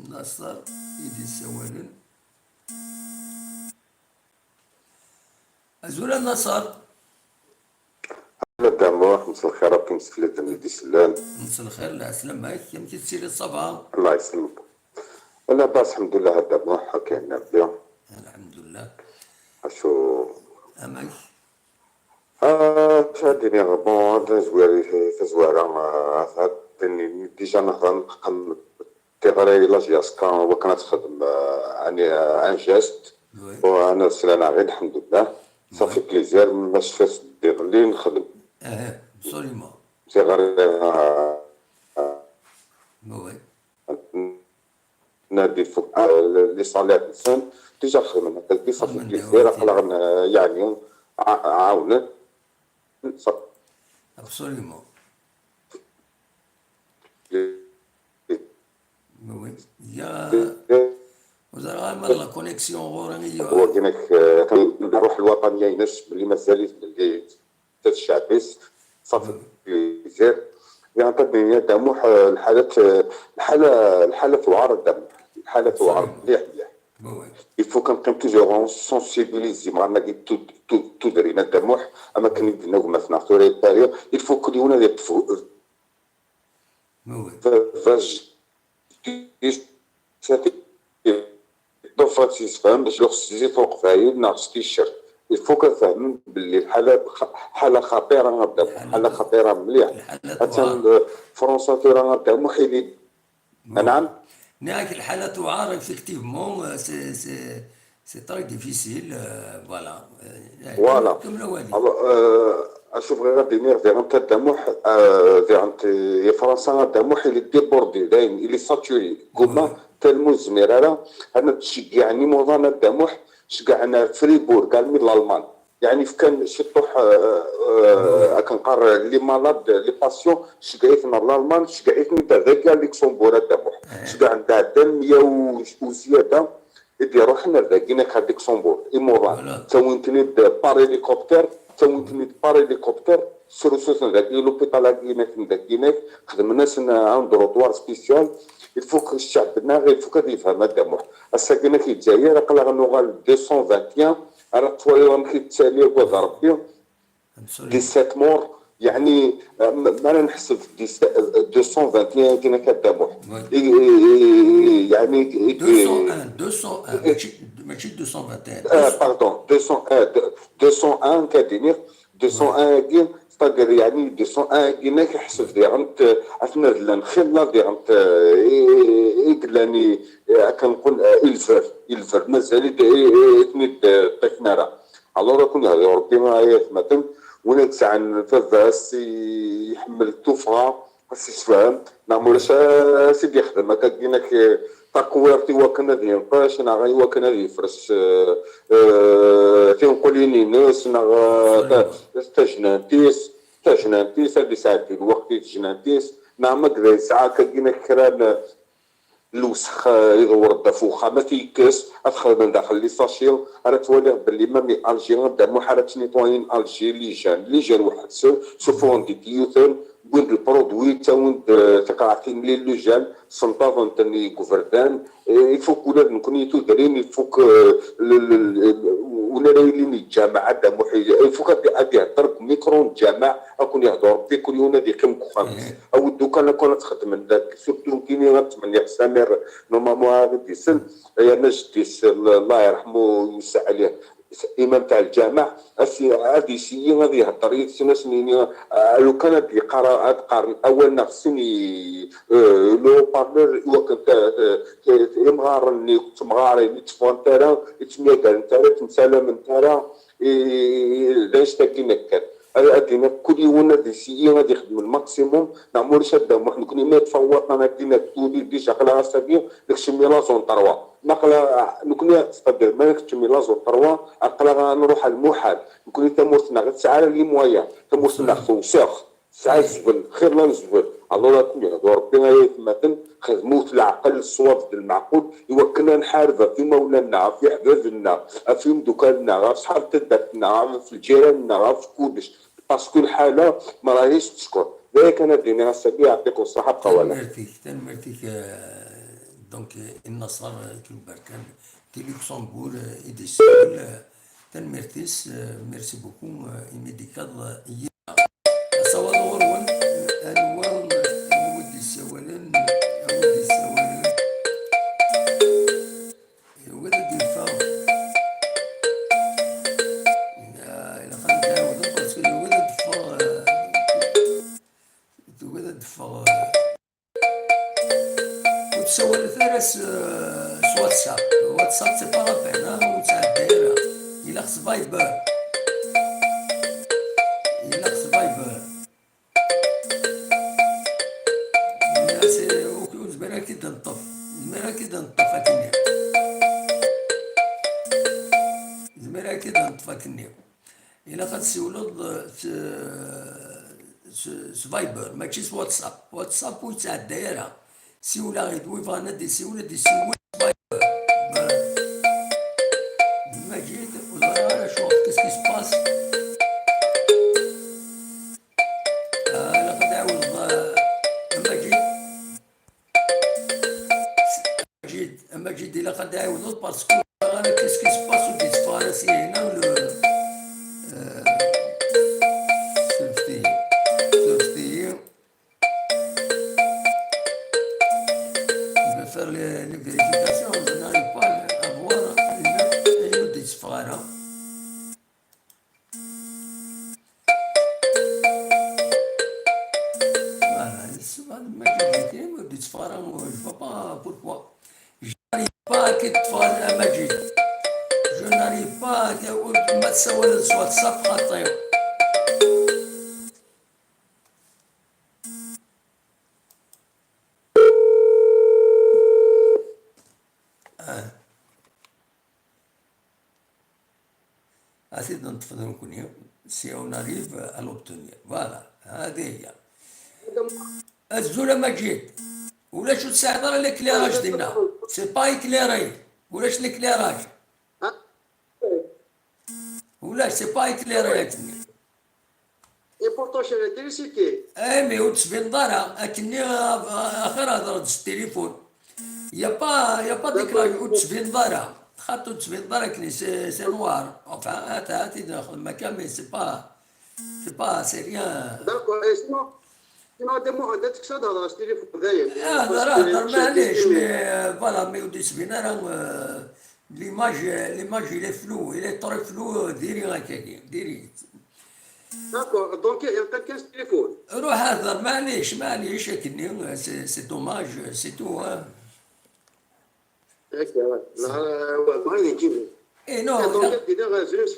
Naṣer i d-yessawalen. Azul a Naṣer. Ala Dda Muḥ, mselxir akk imsefliden i d-isellen. Mselxir, lɛeslama-k, amek i tettiliḍ, ça va? Allah yesselmek. Labas, lḥemdullah, a Dda Muḥ, akken Rebbi. Lḥemdullah. Acu? Amek? Ah, acu ad d-iniɣ, bon, tazwara, tazwara, ah, ad d-nini, déjà nehḍer nqeqqem tiɣri la J S K, wakken ad texdem, ah, un, ah, un geste. Oui. U ana slan aɣ-id, lḥemdullah. Ça fait plaisir, ma cfiɣ s-, d-iḍelli nexdem. Eh, absolument. Tiɣri, ah, ah, oui. Nadi fuk, ah, les salaires nsen, déjà xedmen, ça fait plaisir, aql-aɣ n-, yeɛni, ɛa-, ɛawnen. Ça. Absolument. Oui. Ya, ur ẓriɣ ara ma d la connexion ɣur-i i yuɛer. Wagi-nek, eh, الروح الوطنية-ines, belli mazal-it, belli d ccɛeb-is, ça fait plaisir. Yeɛṭi-d Dda Muḥ, eh, lḥalat, eh, lḥala, lḥala tuɛer Dda Muḥ. Lḥala tuɛer mliḥ, mliḥ. Il faut kan qqim toujours en sensibiliser, maɛna tudrin a Dda Muḥ, am akken i d-nna gma-tneɣ tura i Paris, il faut que yiwen ad yeṭṭef baba ḍḍef ad tt-yessefhem bac lux s zzit n uqbayel neɣ s t-shirt. Il faut kan fehmen belli lḥala, ḥala xaṭira a Dda Muḥ, ḥala xaṭira mliḥ. Attan Fransa tura a Dda Muḥ ili. Naɛam. Nniɣ-ak lḥala tuɛer, effectivement, c'est, c'est, c'est très difficile, euh, voilà. Voilà. Acu bɣiɣ ad d-iniɣ, diɣen a Dda Muḥ, diɣen i Fransa a Dda Muḥ, il est débordé, dayen, il est saturé. Guma, tellement ur nezmir ara, ad tceggiɛen imuḍan a Dda Muḥ, ceggɛen ar Fribourg, armi d Lalman. Yeɛni fkan ciṭuḥ, akken qqar, les malades, les patients, ceggeɛ-iten ar Lalman, ceggeɛ-iten-id ar dagi ar Luxembourg a Dda Muḥ. Ceggɛen-d ɛeddan mya u ziyada i d-iruḥen ar dagi ar Luxembourg, imuḍan. Ttawin-ten-id par hélicoptère, ttawin-ten-id par hélicoptère, srusuten dagi l'hôpital-agi inak, xedmen-asen un dortoir spécial. Il faut que ccɛeb-nneɣ, il faut que ad yefhem a Dda Muḥ. Ass-agi i Lezzayer, aql-aɣ nuɣal deux cent vingt et un, ara twaliḍ amek i tettali, agad Rebbi. Dix-sept morts, yeɛni, ma ara neḥseb deux cent vingt et un akken akka a Dda Muḥ. Yeɛni, deux cent un, deux cent un, mačči, mačči deux cent vingt et un. Pardon, deux cent un, deux cent un, ad iniɣ, deux cent un-agi, c'est-à-dire, yeɛni, deux cent un-agi, nek ḥseb diɣen, atna llan xilla diɣen, i, i, i, akken nqul, ilver, ilver, mazal-it, i, i, i ten-id-ṭṭifen ara. Alors, ad ken-yehdi Rebbi, ay atmaten, win ad sɛan baba-s iḥemmel tuffɣa, ad s-isefhem, neɣ ma ulac ad s-id-yexdem akka, inak, taqwirt i wakken ad yenqec, neɣ i wakken ad yefres, eh, eh, tinqulin-ines, neɣ, eh, ta-, tajnant-is, tajnant-is, ad isɛeddi lweqt i tejnant-is, neɣ ma yella yesɛa akka, inak, kra n, lewsex, eh, iḍewwer-d ɣef uxxam, ad t-yekkes, ad t-xedmen daxel les sachets, ara twaliḍ belli même i Alger, a Dda Muḥ, ara ttnitwayin Alger, les jeunes, les jeunes weḥd-sen, ssufuɣen-d i yiyuten, wwin-d lprodwi, ttawin-d, eh, tiqraɛtin, les jeunes, ssenṭaḍen-ten i yigerdan. Eh, il faut que ula d nekkni tudrin, il faut que, eh, le, le, le, win ara yilin yeǧǧameɛ a Dda Muḥ, il faut que ad, ad ihedder deg micro n lǧameɛ, ad ken-yehdu Rebbi, kul yiwen ad yeqqim deg uxxam-is. Awi-d lukan akk ad txedmen, surtout nekkini ad tmenniɣ Samir, normalement ad d-isel, yerna jeddi-s, Allah yerḥmu, yewseɛ ɛlih, imam taaɛ lǧameɛ, ad s-, ad yesiyyi ad ihedder yid-sen, ad sen-yini, ah, lukan ad d-yeqqar, ad qqaren awal neɣ sin i, eh, le haut-parleur, i wakken ta-, ta-, ta-, imɣaren-nni, temɣarin, ur tteffɣent ara, ur ttemyagarent ara, ur ttemsalament ara, i, i, i, d annect-agi nekkat. Ad, ad d-iniɣ kul yiwen ad yesiyyi ad ixdem lmaximum, neɣ ma ulac a Dda Muḥ, nekkni ma yeṭṭef-aɣ waṭṭan-agi, nekk tuli déjà aql-aɣ ass-agi nekcem i la zone trois. Ma aql-aɣ nekkni, c'est-à-dire ma nekcem i la zone trois, aql-aɣ ad nruḥ ar lmuḥal. Nekkni tamurt-nneɣ ur tesɛi ara les moyens, tamurt-nneɣ tewsex. Tesɛa zzbel, xir n zzbel. Alors, ad ken-yehdu Rebbi, ay atmaten, xedmet leɛqel, ṣṣwab d lmeɛqul, i wakken ad nḥareb ɣef imawlan-nneɣ, ɣef yiḥbaben-nneɣ, ɣef yimeddukal-nneɣ, ɣef ṣṣḥab n taddart-nneɣ, ɣef lǧiran-nneɣ, ɣef kullec. Parce que lḥala ma rahic teckeṛ. D aya kan ad d-iniɣ ass-agi, yeɛṭikum ṣṣeḥḥa, bqaw ala. Tanemmirt-ik, tanemmirt-ik, eh, donc, eh, i Nnaṣer, eh, Ikrem Berkan, di Luxembourg, eh, i d-isawel, eh, tanemmirt-is, eh, merci beaucoup, eh, imi d-ikkaḍ, eh, yid-neɣ. Asawaḍ ɣur-wen, anwa, anwa i d-yessawalen, anwa i d-yessawalen? Yugi ad d-yeffeɣ. Ah, ilaq ad d-ɛawdeɣ, parce que yugi ad d-ffeɣ, eh, yugi ad d-ffeɣ, eh, ur ttsawalet ara s, s WhatsApp. WhatsApp, c'est pas la peine, hein, ur ttɛedday ara. Ilaq s Viber. Ilaq s Viber. Nniɣ-as, eh, ur, ur nezmir ara ad k-id-neṭṭef. Nezmir ara ad k-id-neṭṭef, ad k-iniɣ. Nezmir ara ad k-id-neṭṭef, ad k-iniɣ. Ilaq ad tessiwleḍ, eh, s, s, s Viber, mačči s WhatsApp. WhatsApp ur yettɛedday ara. Siwleɣ-id, wi bɣan ad d-isiwel, ad d-isiwel s Viber. Maǧid, ur ẓriɣ ara acu, qu'est-ce qui se passe? Ah, ilaq ad d-ɛiwdeḍ, ah, a Maǧid. A Maǧid, a Maǧid, ilaq ad d-ɛiwdeḍ, Qu'est-ce qui se passe au Bitfire? C'est énorme le. Euh, safety. Safety. Je vais faire les, les vérifications. Je n'arrive pas à voir une autre Bitfire, hein. Voilà, c'est pas le mec qui est, mais Bitfire, je ne vois pas pourquoi. Pas que تفعل مجيد. Je n'arrive pas à ما تسوي الصوت صفحة طيب. آه. أسيد نطفي نكوني si on arrive à l'obtenir. Voilà, هذه هي. الزولة مجيد. ولا شو تساعد على l'éclairage دينا؟ C'est pas éclairé. ولاش l'éclairage؟ ولاش c'est pas éclairé يا كني؟ Et pourtant, j'ai l'électricité. اي مي وتسبين دارا اكني اخر هضرة التليفون. يا با يا با ديك لا وتسبين دارا خاطر وتسبين دارا كني c'est noir. Enfin هات هات ناخذ مكان mais c'est pas c'est pas c'est rien. D'accord, et sinon, sinon دي مو عندك تكسر هضرة التليفون دايم. اه هضر هضر معليش mais voilà mais ودي سبين راه. L'image, l'image, il est flou, il est très flou, ديري هكاكي، ديري. D'accord, donc يلقى كاين التليفون. روح هضر، معليش، معليش، اكني، c'est dommage, c'est tout, hein. هكا، لا، هو بغا يجيني. اي نو، donc دير غير زوج.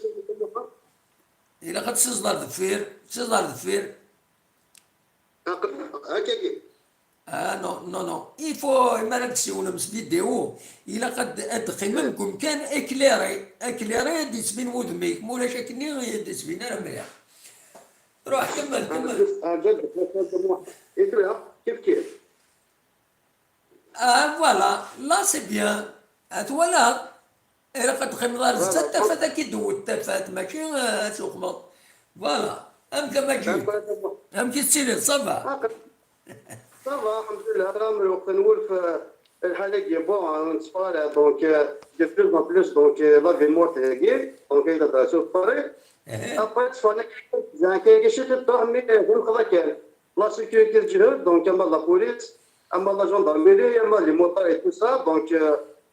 إلا قد سيزدار دفير، سيزدار دفير. هكاكي. Ah non, non, non. Il faut, ما راك تسولم في فيديو، إلا قد أدخل منكم كان éclairé، éclairé يدي تسبين وذميك، مولاش أكني يدي تسبين أنا مليح. روح كمل، كمل. آه، جد، جد، جد، إيه، كيف كيف. Ah, voilà, là c'est bien. أتولى. إلا قد تخمض على الزاد تافات كي دوت تافات ماشي آه، تخمض. Voilà. أم كما جيت. أم كي تسيري صافا. صافا الحمد لله راه من وقت نولف. الحالة كي بون نتفرج donc de plus en plus donc la vie morte هاكي donc إذا دراسو الطريق. أبري تصفانا كي زعما كاين شي تدور مي غير خذا كان. La sécurité تجهد donc أما la police أما la gendarmerie أما les motards et tout ça donc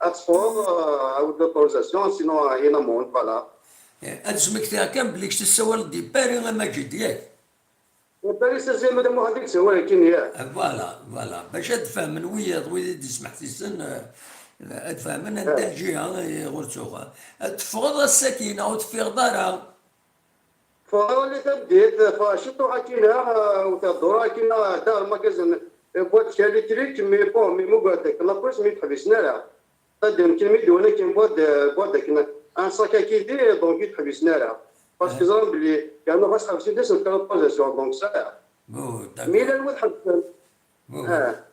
أتصفر عاود l'autorisation sinon هنا مون voilà. أتسمكتها كان بلي كنت تسوى للديباري أما جد ياك. ديباري سيزيام هذا مو هذيك سوى كين ياك. Voilà, voilà. باش أتفهمن وياض ويدي تسمح تيسن أتفهمن أنت الجهة غير تسوغ. تفرض السكينة وتفيض دارها. فولي تبديت فشطو حكينا وتدور حكينا دار ماكازن بوات كالي تريك مي بون مي مو قالتك لابوس مي تحبسنا لا. تدم كلمة دونا كان بوات بوات كنا ان ساكا كيدي دونك يتحبسنا لا. باسكو زعما بلي كانوا خاص حبسين ديس الكالوبوزيسيون دونك سا. مي لا الواد حبسنا. اه.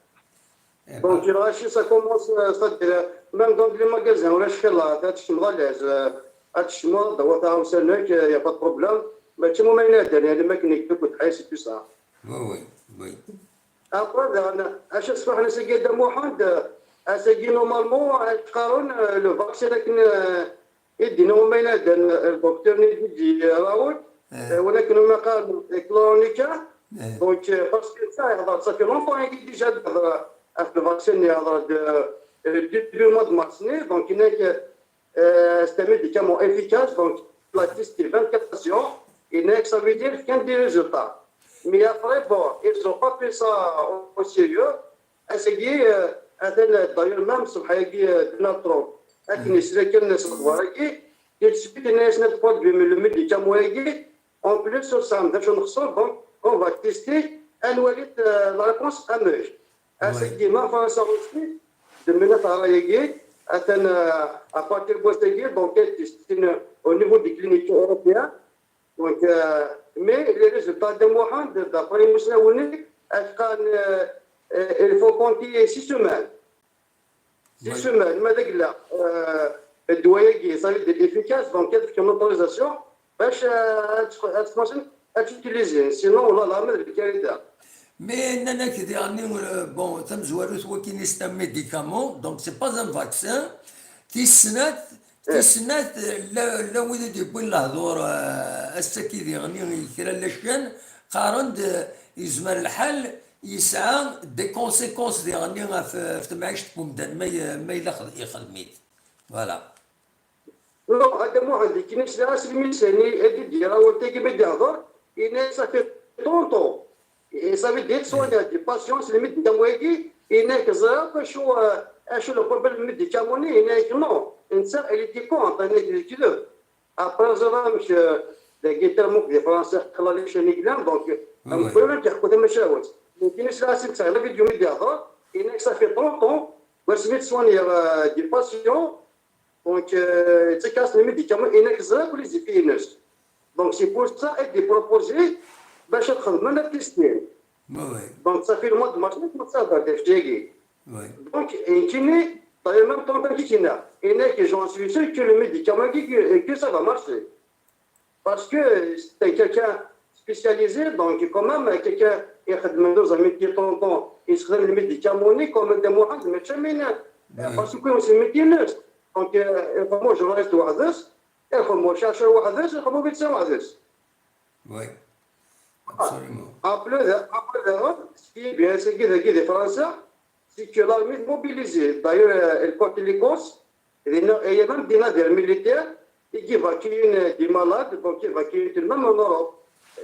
Donc, il a acheté, ça commence, c'est-à-dire, même dans les magasins, ولا شكل لا تشمل les هاد الشمال دوا تاع وسنك il y a pas de problème. ماشي مو ما ينادى يعني ما كان يكتب وتحيس et tout ça. Oui, oui, oui. Après انا اش الصباح انا سقيت محمد اسقي normalement قارون le vaccin لكن يدينا هما ينادى الدكتور نيجي راول. ولكن هما قالوا كلونيكا. Donc parce que ça يهضر ça fait longtemps يجي déjà يهضر في الفاكسين يهضر depuis le mois de mars donc هناك c'est un médicament efficace donc la testé vingt-quatre patients هناك ça veut dire كان des résultats. Mais après bon ils ont pas pris ça au sérieux. Asagi, euh, atan d'ailleurs même صبح ياكي درنا trop. Akken yesla kan s lexbar-agi, tout de suite yenna-yas ad tqudbem le médicament-agi. En plus ur tesɛam d acu nexṣer donc on va tester ad nwali la réponse amek. Asagi ma Fransa aussi demmina teɣra-agi atan à partir n wass-agi donc ad testin au niveau des cliniques européens. Donc, euh, mais les résultats de Mohamed, d'après Moussa Ounik, est-ce qu'on euh, euh, il faut compter six semaines. Six semaines, mais avec la euh, الدواء ça veut dire efficace, donc il y a une autorisation باش تخمشن تيليزي sinon والله العظيم الكارثه. Mais nnan-ak diɣen bon tamezwarut waki c'est un médicament donc c'est pas un vaccin. Tis snat, tis snat, la, la wid i d-yewwin lehdur, eh, ass-agi diɣen i kra n lacan, qqaren-d, eh, yezmer lḥal yesɛa des conséquences diɣen ɣef, ɣef temɛict n umdan ma ye-, ma yella xed-, ixdem-it. Voilà. Non, a Dda Muḥend, akken i sliɣ-as lmisani, ad d-yerr awal tagi mi d-ihder, yenna-yas ça fait trente ans. Et ça veut dire soigner des patients, les médicaments-agi, yenna-yak ẓriɣ akk acu, euh, acu le problème médicament-nni, yenna-yak non, netta, il était contre, yenna-yak d lekdeb. Après, ẓriɣ amek, euh, dagi tramuk di Fransa, xla les chaînes yellan, donc, euh, oui, amek ur iḥekku tamacahut. Nekkini sliɣ-as i netta la vidéo mi d-ihder, yenna-yak ça fait trente ans, wasmi ttsoigner, euh, des patients, donc, euh, yettak-as les médicaments, yenna-yak ẓriɣ akk les effets-ines. Donc, c'est pour ça, ad d-proposé bac ad xedmen ad testin. Oui, oui. Donc, ça fait le mois de mars, ma ttadar d afjagi. Oui. Donc, nekkini, d'ailleurs, même temps, amek i k-yenna, yenna-yak, j'en suis sûr que le médicament, que, que ça va marcher. Parce que c'est quelqu'un spécialisé, donc quand même, quelqu'un ixeddem douze à midi trente ans, yessexdam le médicament-nni, comme Dda Muḥend, mačči am winna. Oui. Parce que c'est médecin. Donc, euh, il faut moi, je reste weḥd-s, il faut moi, chercher weḥd-s, il faut moi, médecin weḥd-s. Oui, absolument. Après, après, ce qui est bien, c'est que, que les Français, c'est que l'armée est mobilisée. D'ailleurs, euh, elle compte les Corses, et il y a même des navires militaires, et qui évacuent, euh, des malades, donc qui évacuent même en Europe.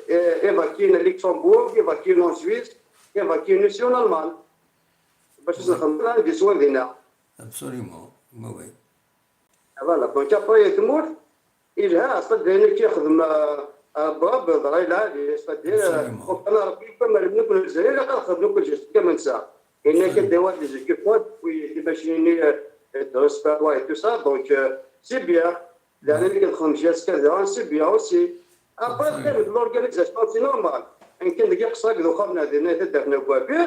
Et évacuent à Luxembourg, évacuent en Suisse, évacuent aussi en Allemagne. Parce que ça, des soins, des nerfs. Absolument, oui, oui. Voilà, donc après, il y a tout le monde. Ilha, c'est-à-dire, ayen akka yexdem, euh, euh, Bob, ḍra ilha, c'est-à-dire, euh, absolument. Ur kan Ṛebbi, kan ma lmulk n Lezzayer, ilaq ad xedmen kullec, kama nesɛa. Yenna-k ad d-awiḍ les équipements, puis timacinin, euh, de respiratoire et tout ça, donc, euh, c'est bien. Leɛna mi kan xedmen jas kada, c'est bien aussi. Après, absolument. Teqqim-d l'organisation, c'est normal. Akken deg iqeṣṣer deg uxxam n dinna taddart n Agwabi,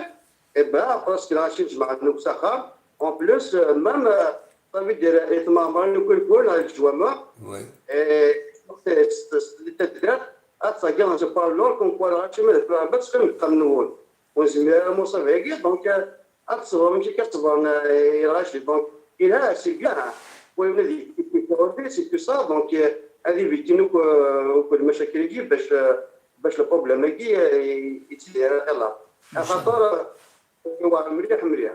eh ben, presque lɛecrin jemɛen akk s axxam. En plus, euh, même, euh, ça veut dire, itmeɛmaren akk lkul ɣer leǧwameɛ. Oui. Et, s-, s-, s-, taddart, ad tagi, je parle leur, comme quoi, lɛecrin ma d lɛebd, ttxil-m, deg uxxam-nwen. Ur nezmir ara muṣib-agi, donc, euh, ad teṣbrem amek akka ṣebren, euh, i lɣaci. Donc, ilha, c'est bien, hein. Wayen ad yekkin, c'est tout ça, donc, euh, ad ibeddin akk, euh, akk lmacakil-agi, bac, euh, bac le problème-agi, euh, yettidir axir. Inchallah. Axaṭer, euh, yewɛer mliḥ, mliḥ.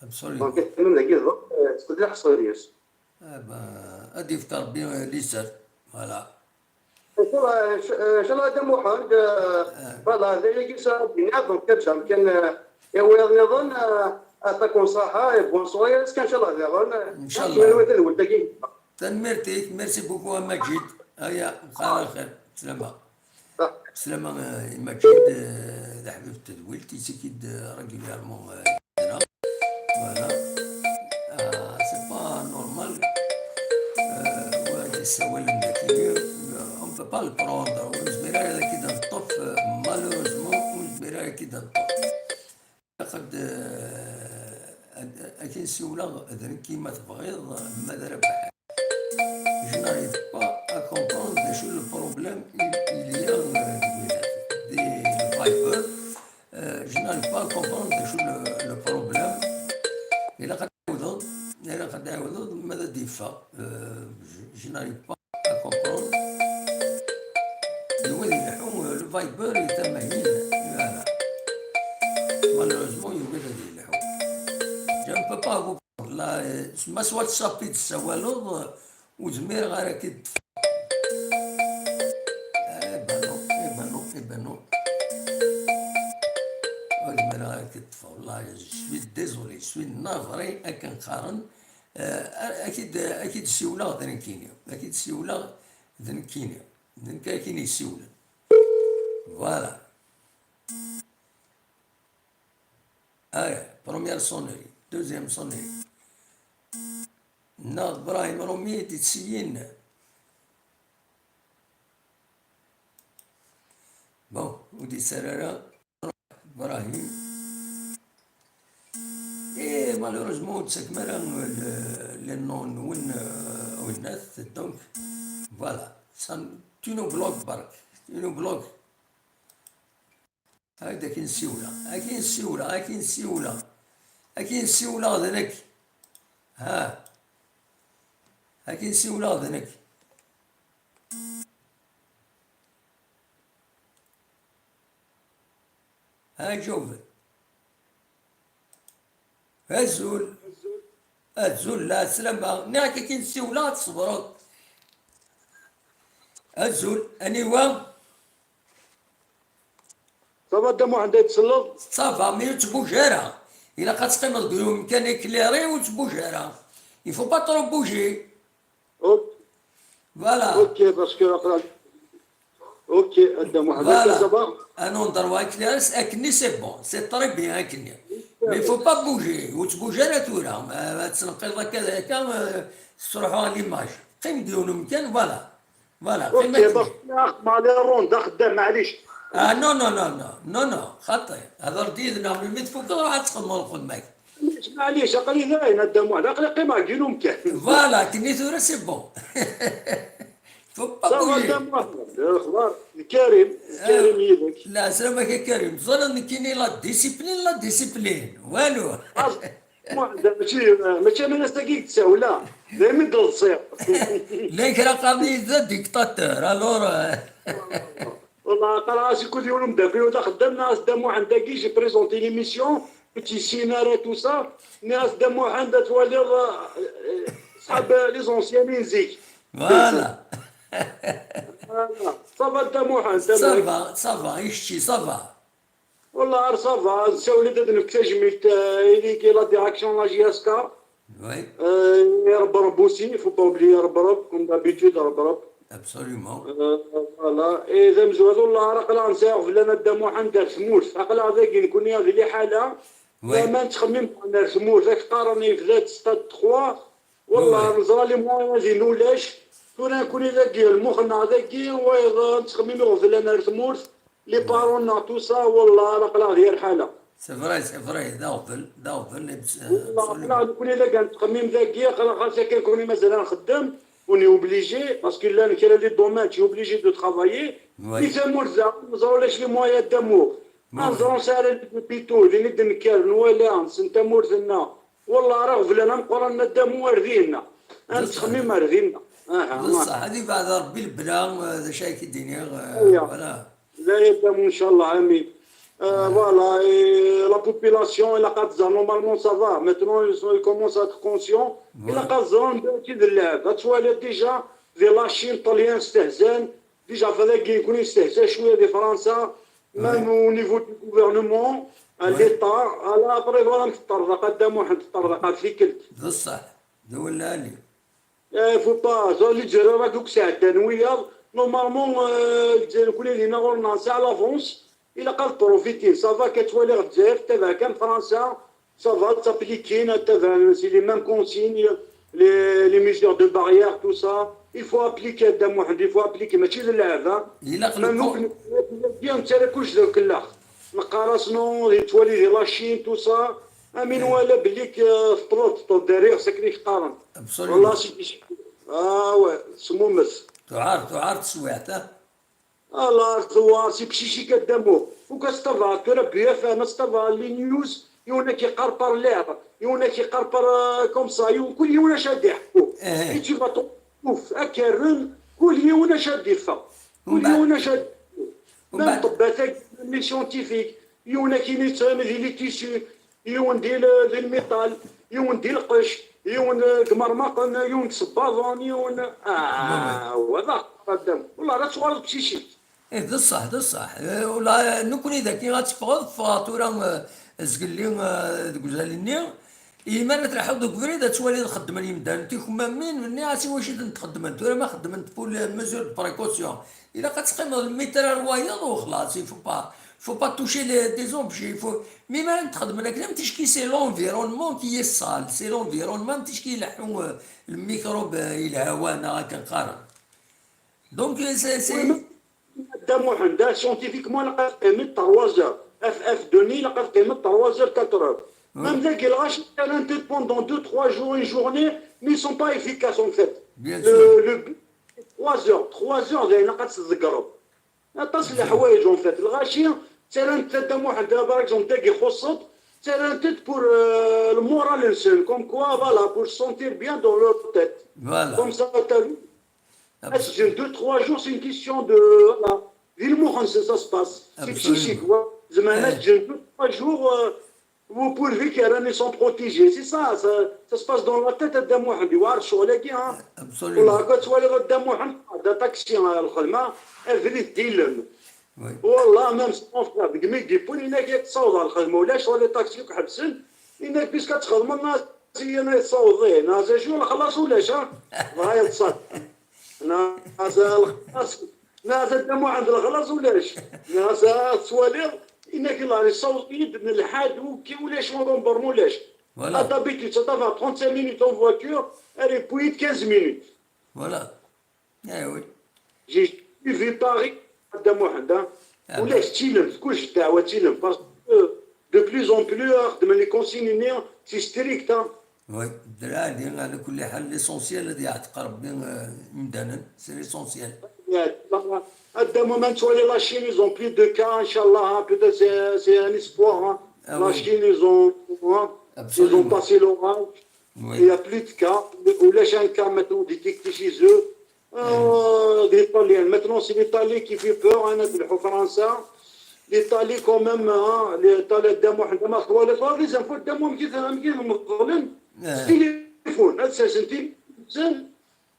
Absolument. Donc, atamam dagi, euh, tettqeddiḥ ṣṣir-is. Eh ben, ad yefk Rebbi, euh, liser. Voilà. Inchallah, inc-, inchallah, Dda Muḥend, euh, voilà, d ayagi s ara d-iniɣ, donc, ad d-terǧam kan, euh, i wiyaḍ nniḍen, euh, aṭak n ṣṣaḥa, et bonsoir, est-ce que inchallah diɣen, euh, inchallah. Ad nwalit tadwilt-agi. Tanemmirt-ik, merci beaucoup a Maǧid. Aya, bxir lxir, slama. Ah. Slama, euh, i Maǧid, euh, d aḥbib n tedwilt, yettak-id, euh, régulièrement, euh, Voilà. Ah, c'est pas normal. Euh, ouais, des sawal, euh, on peut pas le prendre. Ur nezmir ara ad k-id-neṭṭef, euh, malheureusement, ur nezmir ara ad k-id-neṭṭef. Laqad, euh, ad, ad k-nsiwleɣ d nekk ma tebɣiḍ, ma d Rabaḥ. Je n'arrive pas à comprendre d acu le problème il, il y a, euh, des Viber. Euh, je n'arrive pas à comprendre d acu le, le problème. Ilaq ad tɛawdeḍ, ilaq ad tɛawdeḍ, ma d ad yeffeɣ. Euh, je, je n'arrive pas à comprendre. Yugi ad yelḥu, euh, le Viber est un mail. Voilà. Malheureusement, yugi ad yelḥu. Je ne peux pas vous Là, euh, ma s WhatsApp i d-tessawaleḍ, euh, ur zmireɣ ara ad k-id-ṭṭfeɣ. Eh ben non, eh ben non, eh ben non. Ur zmireɣ ara ad k-id-ṭṭfeɣ. Wallahi, je suis désolé, je suis navré, akken qqaren. Euh, ad k-id-, ad k-id-siwleɣ d nekkini. Ad k-id-siwleɣ d nekkini. D nekk ara k-in-yessiwlen. Voilà. Aya, première sonnerie, deuxième sonnerie. Nna Ibrahim Rumi d-ittseyyin. Bon, ur d-yettarra ara Ibrahim. Et malheureusement, ur d-tettakem ara le, le nom-nwen, euh, winnat, donc, voilà. Ça, tu nous bloques, bark. Tu nous bloques. Ad ak-in-siwleɣ, ad ak-in-siwleɣ, ad ak-in-siwleɣ, ad ak-in-siwleɣ d nekk. Ha. Akin siwleɣ d nekk. Ha, jawben. Azul. Azul, la slama. Nniɣ-ak akin siwleɣ ad tṣebreḍ. Azul, aniwa? Ça va, Dda Muḥend, ay tselleḍ? Ça va, mais ur ttbuj ara. Ilaq ad teqqimeḍ deg umkan éclairé, ur ttbuj ara. Il faut pas trop bouger. Ok. Voilà. Ok, parce que après, ok, Dda Muḥend, voilà. Ça va? Un endroit éclairé, c'est, akken-nni, c'est bon. C'est très bien, akken-nni. Mais il faut pas bouger. Ur ttbuj ara tura. Ma, ma tettneqqileḍ akka, akka, euh, tesruḥu l'image. Qqim deg yiwen umkan, voilà. Voilà, ok, qqim akken. Parce que, ah, ma les rondes, axeddam, معليش. Ah, non, non, non, non, non, non, xaṭi. Hḍer-d yid-neɣ, melmi tfukeḍ, ruḥ ad txedmeḍ lxedma-k. Maɛlic, aql-i dayen, a Dda Muḥend, aql-i qqimeɣ deg yiwen umkan. Voilà, akken-nni tura, c'est bon. Faut pas bouger. Ça va, Dda Muḥend, lexbar, d Karim, d Karim yid-k. Leɛslama-k a Karim, teẓriḍ nekkini la discipline, la discipline, walu. Muḥend, mačči, mačči am ass-agi i d-tsawla, daymi d-ḍsiɣ. Llan kra qqaren-iyi d dictateur, alors, euh. Wallah, qqareɣ-as i kul yiwen umeddakel-iw d axeddam, nniɣ-as Dda Muḥend-agi, j'ai présenté l'émission, ur tt-yessin ara, tout ça. Nniɣ-as Dda Muḥend, ad twaliḍ, euh, euh, ṣṣḥab les anciens n zik. Voilà. Voilà. Ça va, Dda Muḥend, ça va, ça va, i kečči, ça va. Wallah, ar ça va, nsawel-d ad nefk tajmilt, euh, i, i la direction n la J S K. Oui. Euh, i Rebreb aussi, il faut pas oublier Rebreb, comme d'habitude, Rebreb. Absolument. Euh, voilà. Et d amezwaru, wallah, ar aql-aɣ nesɛa iɣeblan a Dda Muḥend ar tmurt. Aql-aɣ dagi, nekkni di liḥala. Oui. Ma nettxemmim ar tmurt, ad k-qqaren yebda-d stade trois. Wallah, oui, neẓra les moyens din ulac. Tura nekkni dagi, lmux-nneɣ dagi, wayeḍ nettxemmim iɣeblan ar tmurt. Les parents-nneɣ, tout ça, wallah, aql-aɣ di lḥala. C'est vrai, c'est vrai, d aɣbel, d aɣbel, eh, wallah, absolument. Aql-aɣ nekkni dagi nettxemmim dagi, aql-aɣ xas akken nekkni mazal ad nxeddem, on est obligé, parce que llan kra les domaines, tu es obligé de travailler. Oui. Di tamurt da, neẓra ulac les moyens d'amour. Oui. Neẓra nesɛa les hôpitaux, din i d-nekker, nwala, nessen tamurt-nneɣ. Wallah, ar aɣeblan ameqqran n Adamu ar dinna. Ad nettxemmim ar dinna. Aha, d ṣṣeḥ, ad ibeɛɛed Rebbi lebla, eh, d acu ara k-id-iniɣ, eh, voilà. La yaddamu, ncallah, amin. Euh, voilà, et la population, ilaq ad tẓer, normalement, ça va. Maintenant, ils sont, ils commencent à être conscients. Ilaq ad ẓren d acu i d lɛeb. Ad twaliḍ déjà, di la Chine, Ṭṭalyan stehzan. Déjà, fadagi, nekkni nestehza cwiya di Fransa, même au niveau du gouvernement, à l'État, à la, après, voilà, teṭṭerḍeq, a Dda Muḥend, teṭṭerḍeq ɣef tikkelt. D ṣṣeḥ, d awal lɛali. Eh, faut pas, ça, Lezzayer akk sɛeddan wiyaḍ. Normalement, euh, Lezzayer nekkni dinna ɣur-neɣ nesɛa l'avance, ilaq ad profiter. Ça va, ka ttwaliɣ Lezzayer tettabaɛ kan Fransa, ça va, ttaplikin, attabaɛ, c'est les mêmes consignes, les, les mesures de barrière, tout ça. Il faut appliquer, a Dda Muḥend, il faut appliquer, mačči d lɛeb, hein. Même nekkni, nettara kullec d akellax. Neqqar-as non, yettwali di la Chine, tout ça. Amin wala belli k-, tewweḍ, tewweḍ derrière, s akken i k-qqaren. Absolument. Wallah, c'est, ah ouais, smumes. Tuɛer, tuɛer teswiɛt, ah. Allah, tuɛer, c'est psychique a Dda Muḥend. Faut que ça va, tura B F M, ça va, les news, yiwen ad k-iqqar par l'air, yiwen ad k-iqqar par, euh, comme ça, yiwen, kul yiwen acu ad iḥku. Et tu vas trouver, akerren, kul yiwen acu ad iffeɣ. Kul yiwen acu ad iḥku. Même ṭṭebbat-agi, même les scientifiques, yiwen akin yettɣimi di les tissus, yiwen di le-, di lmiṭal, yiwen di lqecc, yiwen, eh, deg imermaqen, yiwen deg isebbaḍen, yiwen, ah, wa d axaṭer a Dda Muḥend. Wallah, ara tuɣaleḍ d psychique. Eh, d ṣṣeḥ, d ṣṣeḥ. Eh, ula, eh, nekkni dagi ad teffɣeḍ, ffɣeɣ tura, eh, zgelli, eh, deg uzal-nni. Imi ara tleḥḥuḍ deg ubrid, ad twaliḍ xeddmen yimdanen tikemmamin, nniɣ-as i wacu i tent-xeddmen. Tura ma xeddment pour les mesures de précaution, ilaq ad teqqimeḍ lmitr ar wayeḍ u xlaṣ, il faut pas, faut pas toucher les, des objets, il faut, mi ara tent-xedmen akken, am ticki c'est l'environnement qui est sale, c'est l'environnement, am ticki ileḥḥu, euh, lmikṛub, euh, i lhawa, neɣ akken qqaren. Donc, euh, c'est, c'est, Dda Muḥend, ah, scientifiquement, ilaq ad teqqimeḍ trois heures. F F deux-nni, ilaq ad teqqimeḍ trois heures, quatre heures. Même dagi, lɣaci, ttarran-t pendant deux, trois jours, une journée, mais ils sont pas efficaces, en fait. Bien sûr. Le, le but, c'est trois heures. Trois heures, d ayen ilaq ad tḍeggreḍ. Aṭas n leḥwayeǧ, en fait. Lɣaci, ttarran-t a Dda Muḥend, par exemple, dagi ixuṣṣ-d, Ttarran-t-id pour, euh, le moral-nsen, comme quoi, voilà, pour se sentir bien dans leur tête. Voilà. Comme ça, t'as vu, ad ǧǧen deux trois jours, c'est une question de, voilà. Di lmux-nsen, ça se passe. C'est psychique, ouais. Zemren ad ǧǧen deux trois jours, euh, au pourvu que ils sont protégés. C'est ça, ça, ça se passe dans la tête de Dda Muḥend. Yewɛer ccɣel-agi, hein. Absolument. Wala, akka twaliḍ a Dda Muḥend, d aṭaksi, hein, lxedma, abrid d ilem. Oui. Wallah, même si on frère, deg mi d-yewwin, yenna-k yak tessawḍeḍ ɣer lxedma, ulac les taxis i k-ḥebsen, yenna-k puisque ad txedmeḍ, neɣ ad tessawḍeḍ, neɣ ad tjur, xlaṣ ulac, ha? Dɣa yeḍṣa. Neɣ ad lxaṣ, neɣ ad Dda Muḥend lexlaṣ ulac. Neɣ ad tettwaliḍ, yenna-k la, yessaweḍ-iyi-d n lḥad, ukki, ulac, urumber, ulac. Voilà. Ah, d'habitude, ça va trente-cinq minutes en voiture, et puis quinze minutes. Voilà. Eh oui. J'ai suivi Paris, a Dda Muḥend, hein. Ah, ulac, d tilemt, kullec ddeɛwa d tilemt, parce que de plus en plus, xedmen les consignes-nni, c'est strict, hein. Oui, d lɛali, ɛla kulli ḥal, l'essentiel ad yeɛteq Rebbi, euh, imdanen, c'est l'essentiel. A Dda Muḥend, tu vois, la Chine, ils ont plus de cas, Inch'Allah, hein, peut-être c'est, c'est un espoir, hein. Ah oui. La Chine, ils ont, hein, ils ont passé l'orage. Oui. Il n'y a plus de cas. Ulac un cas maintenant détecté chez eux. Euh, des Italiens. Maintenant, c'est l'Italie qui fait peur, hein, نلحو فرنسا. L'Italie, quand même, hein, l'Italie, a Dda Muḥend, ma twaliḍ, les infos, a Dda Muḥend, كيف، كيف مغلن. Eh. S téléphone, ad sersen tilifun.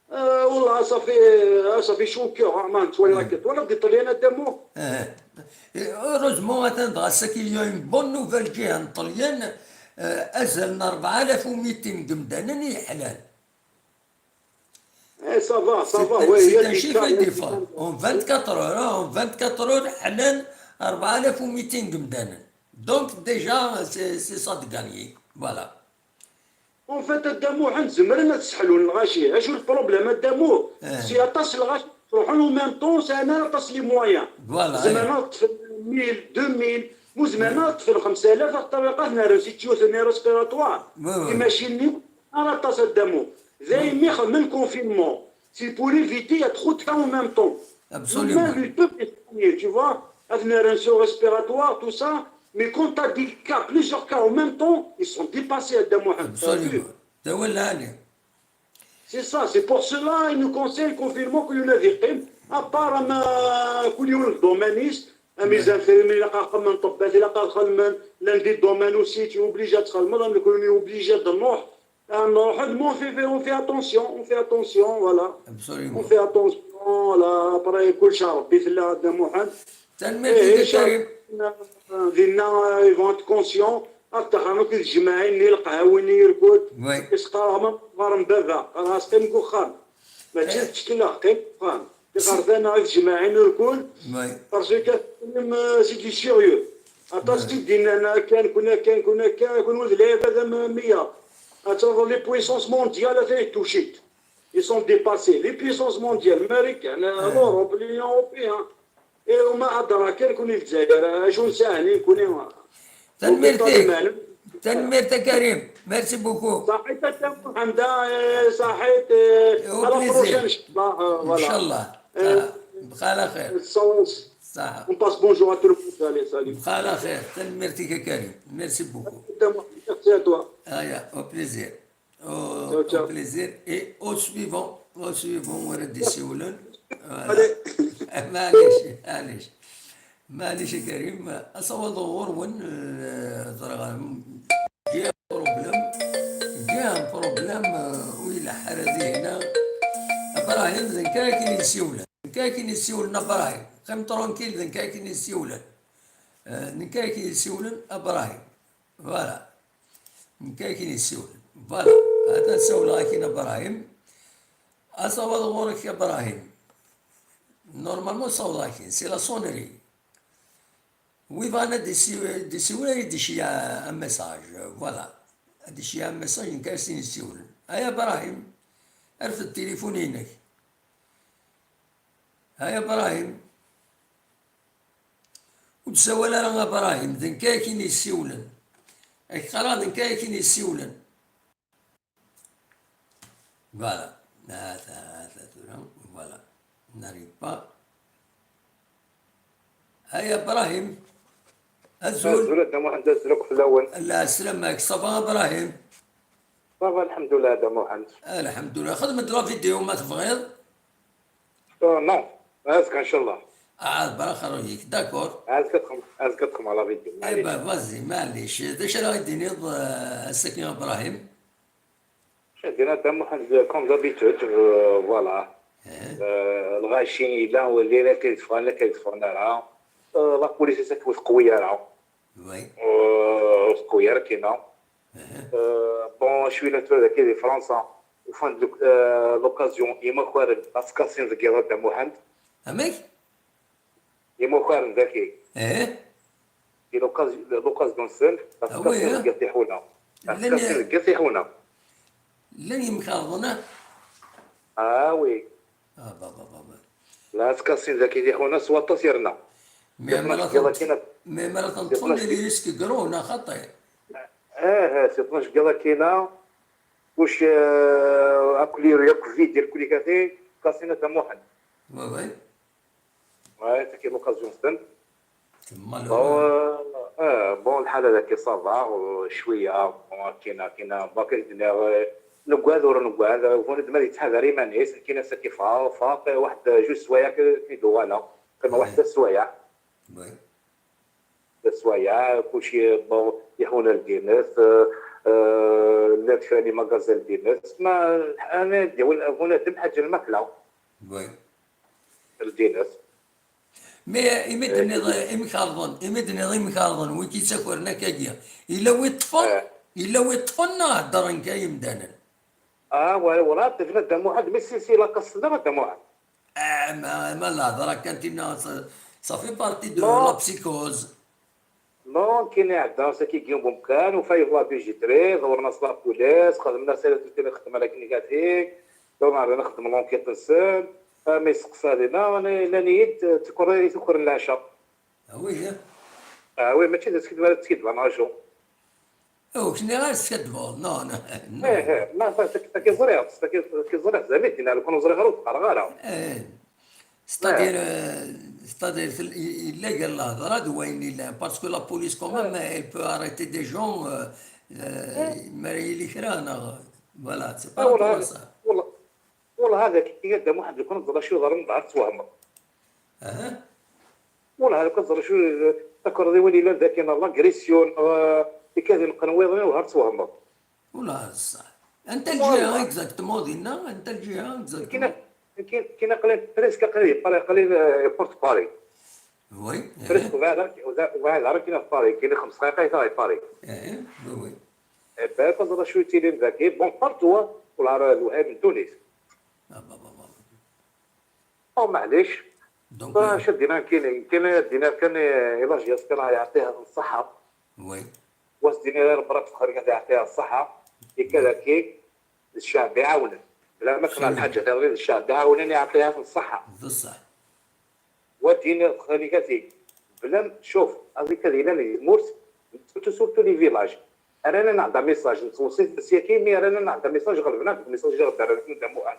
Euh, والله, ça fait, euh, ça fait chaud au cœur, hein, ma nettwali akka. Twalaḍ di Ṭṭelyan, a Dda Muḥend? Eh. Et heureusement, attends, c'est qu'il y a une bonne nouvelle qui est en Ṭṭelyan, euh, azal n rebɛa alaf u mitin n yimdanen i yeḥlan. Eh, ça va, ça va, ouais, il y a des cas, il y a des cas. C'est un chiffre qui défend. En vingt-quatre heures, hein, en vingt-quatre heures, ḥlan rebɛa alaf u mitin n yimdanen. Donc, déjà, c'est, c'est ça de gagner. Voilà. En fait, a Dda Muḥend, zemren ad sseḥlun lɣaci. Acu le problème, a Dda Muḥend? Eh. Si aṭas lɣaci ttruḥun, en même temps, sɛan aṭas les moyens. Voilà, eh. Zemren ad ṭṭfen mille, deux mille, mu zemren ad ṭṭfen xemsa alaf, axaṭer ilaq ad nerren si tuyaux-nni respiratoires. Oui, oui. Imacinen-nni, ara aṭas, a Dda Muḥend. Daymi xedmen confinement. C'est pour éviter, il y a trop de cas en même temps. Absolument. Même le peuple est soigné, tu vois. Ad nerren sur respiratoire, tout ça. Mais quand t'as des cas, plusieurs cas en même temps, ils sont dépassés, a Dda Muḥend. T'as vu? Absolument. D awal lɛali. C'est ça, c'est pour cela, ils nous conseillent le confinement, كل يوم ad yeqqim. À part, ama, kul yiwen d domaine-is, am les infirmiers, ilaq ad xedmen, ṭṭebbat, ilaq ad xedmen, lundi domaine aussi, tu es obligé ad txedmeḍ, am nekkni obligé ad nruḥ. Ah, nruḥ, mais on fait, on fait attention, on fait attention, voilà. Absolument. On fait attention, voilà. Après, kullec Rebbi fell-as, a Dda Muḥend. Tanemmirt-ik, eh, a Karim. Dinna, ils vont être conscients. Ad ṭṭaxren akk tjemmaɛin-nni, lqahwa-nni irkud. Oui. Isqarɣ ma ɣer n baba, ɣer ɣas qqim deg uxxam. Mačči d ttkel, qqim deg uxxam. Iɣerban ad jemɛen irkul, oui, parce que, euh, c'est du sérieux. Aṭas, oui, i d-yennan akken, kun akken, kun akken, kun d lɛibad am meyya. Ad tafeḍ les puissances mondiales, atan touchées. Ils sont dépassés. Les puissances mondiales, américaines, oui, l'Europe, l'Union européenne. Et huma adra kan, kun Lezzayer, acu nesɛa nekkni? Tanemmirt-ik. Tanemmirt a Karim. Merci beaucoup. صحيت a Dda Muḥend, eh, صحيت, eh, à la prochaine, إن شاء الله, eh, voilà. إن شاء الله. Eh, بقى على خير. On passe bonjour à tout le monde. Allez, salut. بقى على خير. Tanemmirt-ik a Karim. Merci beaucoup. Merci à toi. Au plaisir. Au, ciao, ciao. Au plaisir et au suivant. Au suivant, ur ad d-isiwlen. Voilà. Allez. Maɛlic, maɛlic. Maɛlic a Karim, asawaḍ ɣur-wen, euh, ẓriɣ, j'ai un problème, j'ai un problème, euh, ur ileḥḥu ara dihin. Ibrahim, d nekk ara k-in-yessiwlen. D nekk ara k-in-yessiwlen, Ibrahim. Qqim tranquille, d nekk ara k-in-yessiwlen. Euh, d nekk ara k-in-yessiwlen, Ibrahim. Voilà. Nekk ara k-in-yessiwlen. Voilà. Atan ssawleɣ-ak-in, Ibrahim. Asawaḍ ɣur-k, Ibrahim. Normalement, ssawleɣ-ak-in. C'est la sonnerie. Wi bɣan ad d-issi-, d-isiwel, ad d-iceyyeɛ un message. Voilà. Ad d-iceyyeɛ un message, nekk ara s-in-yessiwlen. Ay Ibrahim, rfed tilifun-inek. Ay Ibrahim. Ur d-ssawal ara a Ibrahim, d nekk ara k-in-yessiwlen. Ad k-qqareɣ d nekk ara k-in-yessiwlen. Voilà. Ata, ata tura. Voilà. N'arrive pas. Ay Ibrahim. Azul. Azul a Dda Muḥend, azul akk fell-awen. Lɛeslama-k, ça va Ibrahim? Ça va, lḥemdullah a Dda Muḥend. Lḥemdullah. Xdem-d la vidéo ma tebɣiḍ. Euh, non, azekka ncallah. Ah, baraxer-ik, d'accord. Azekka ad xedmeɣ, azekka ad xedmeɣ la vidéo. Eh ben, vas-y, maɛlic. D acu ara yi-d-tiniḍ, euh, ass-agi a Ibrahim? Dinna a Dda Muḥend, comme d'habitude, euh, voilà. Euh, lɣaci yella, ur llin akka yeffɣen, akka yeffɣen ara. Euh, la police ass-a ur teqwi ara. Oui. Euh, ur teqwi ara kina. Euh, bon, cwi la tura dagi di Fransa, ufan-d l'oc-, euh, l'occasion, imakaren, ad skasin deg yiḍ a Dda Muḥend. Amek? Imakaren dagi. Eh? Di l'occasion, l'occasion-nsen, ad skasin deg yiḍ tiḥuna. Ad skasin deg yiḍ tiḥuna. Llan yimkarḍen, ah? Ah oui. Ah, baba, baba. La skasin dagi tiḥuna s waṭas yerna. Mais ma la tenṭṭfem, les risques gros, neɣ xaṭi? Ah, ah, c'est pas gala kina. Kuc, euh, akk liri, akk vidi, akk likati, skasin a Dda Muḥend. Oui, oui. Ouais, c'est l'occasion-nsen. Bon, euh, euh, bon, lḥala dagi ça va, euh, cwiya, bon, kina, kina, baka d-nniɣ, euh, negad ur negad, euh, bunadem ad yettḥadar iman-is, kina s-, ad k-iffeɣ, faq, euh, waḥed, euh, juj swayeɛ k-, k-id-uɣaleɣ, qqimeɣ waḥed sswayeɛ. Oui. Sswayeɛ, kulci, bon, iḥuna ldin-is, euh, euh, llant kra n imagazen ldin-is, ma, ana d-yawi bunadem ḥaǧa n lmakla. Oui. Ldin-is. Mais imi d-tenniḍ imkarḍen, imi d-tenniḍ imkarḍen, wi k-yettakren akkagi, yella wi ṭṭfen, yella wi ṭṭfen neɣ heddren kan yimdanen? Ah, ouais, voilà, t'as vu, a Dda Muḥend, mais si, si, la casse, a Dda Muḥend. Ah, ma, ma la hḍra kan tinna, ça, ça fait partie de la psychose. Non, kien iɛedda saki yiwen wemkan, ufa yebla B G treize, ḍewren-as la police, xedmen-as ala tuttin ixeddmen akken i gati, donc rran xedmen l'enquête-nsen, ma yesteqsa dinna, nnan-iyi-d, tukren, tukren leɛca. Ah oui, hein? Ah oui, mačči d askideb ara teskidbeḍ, neɣ acu? Oh, kni ara teskadbeḍ, non, non, non. Eh, eh, ma, ta-, ta-, taki ẓriɣ, taki, taki ẓriɣ, zami d-yenna, lukan ur ẓriɣ ara ur d-qqareɣ ara. Eh. C'est-à-dire, euh, c'est-à-dire, tel-, i-, yella gar lehḍra d wayen yellan, parce que la police, quand même, elle peut arrêter des gens, euh, euh, ma yili kra, neɣ, voilà, c'est par rapport à ça. Wallah, wallah, hada kif a Dda Muḥend, lukan teẓra acu yeḍran, dɣa tettwehmeḍ. Aha. Wallah, lukan teẓra acu, takerḍiwin yellan daki, neɣ l'agression, neɣ, euh, ikad ineqqen wiḍen, ur tettwehmeḍ. Ula d ṣṣeḥ. Anta lǧiha exactement dinna? Anta lǧiha exactement? Kina, kina, kina aql-in presque aql-in di Paris, aql-in, euh, porte Paris. Oui. Presque, eh. Ubɛid ara, ubɛid ara kina di Paris, kina xems dqayeq ay ta di Paris. Eh, oui, oui. Eh ben, teẓra acu yettilin dagi, bon, partout, hein, wala ara lwehayem n ddunit. Ah, ba, ba, ba. Oh, maɛlic. Donc, euh, acu ad d-iniɣ nekkini? Nekkini ad d-iniɣ kan, eh, i la diaspora yeɛṭiha ṣṣeḥḥa. Oui. Wa s-d-iniɣ i Rebbi ad yeɛṭiha ṣṣeḥḥa. Yekka daki, d cceɛb iɛawnen. Bla ma kna lḥaǧa tiḍri, d cceɛb iɛawnen, yeɛṭiha ṣṣeḥḥa. D ṣṣeḥ. Wa d-iniɣ xali kati, bla m-, cuf, aẓi kad yellan di tmurt, surtout, surtout les villages. Rran-aneɣ-d amessage, nettweṣṣi-t syaki, mi rran-aneɣ-d amessage ɣelben-aɣ deg umessage i ɣ-d-rran akken d amuqan.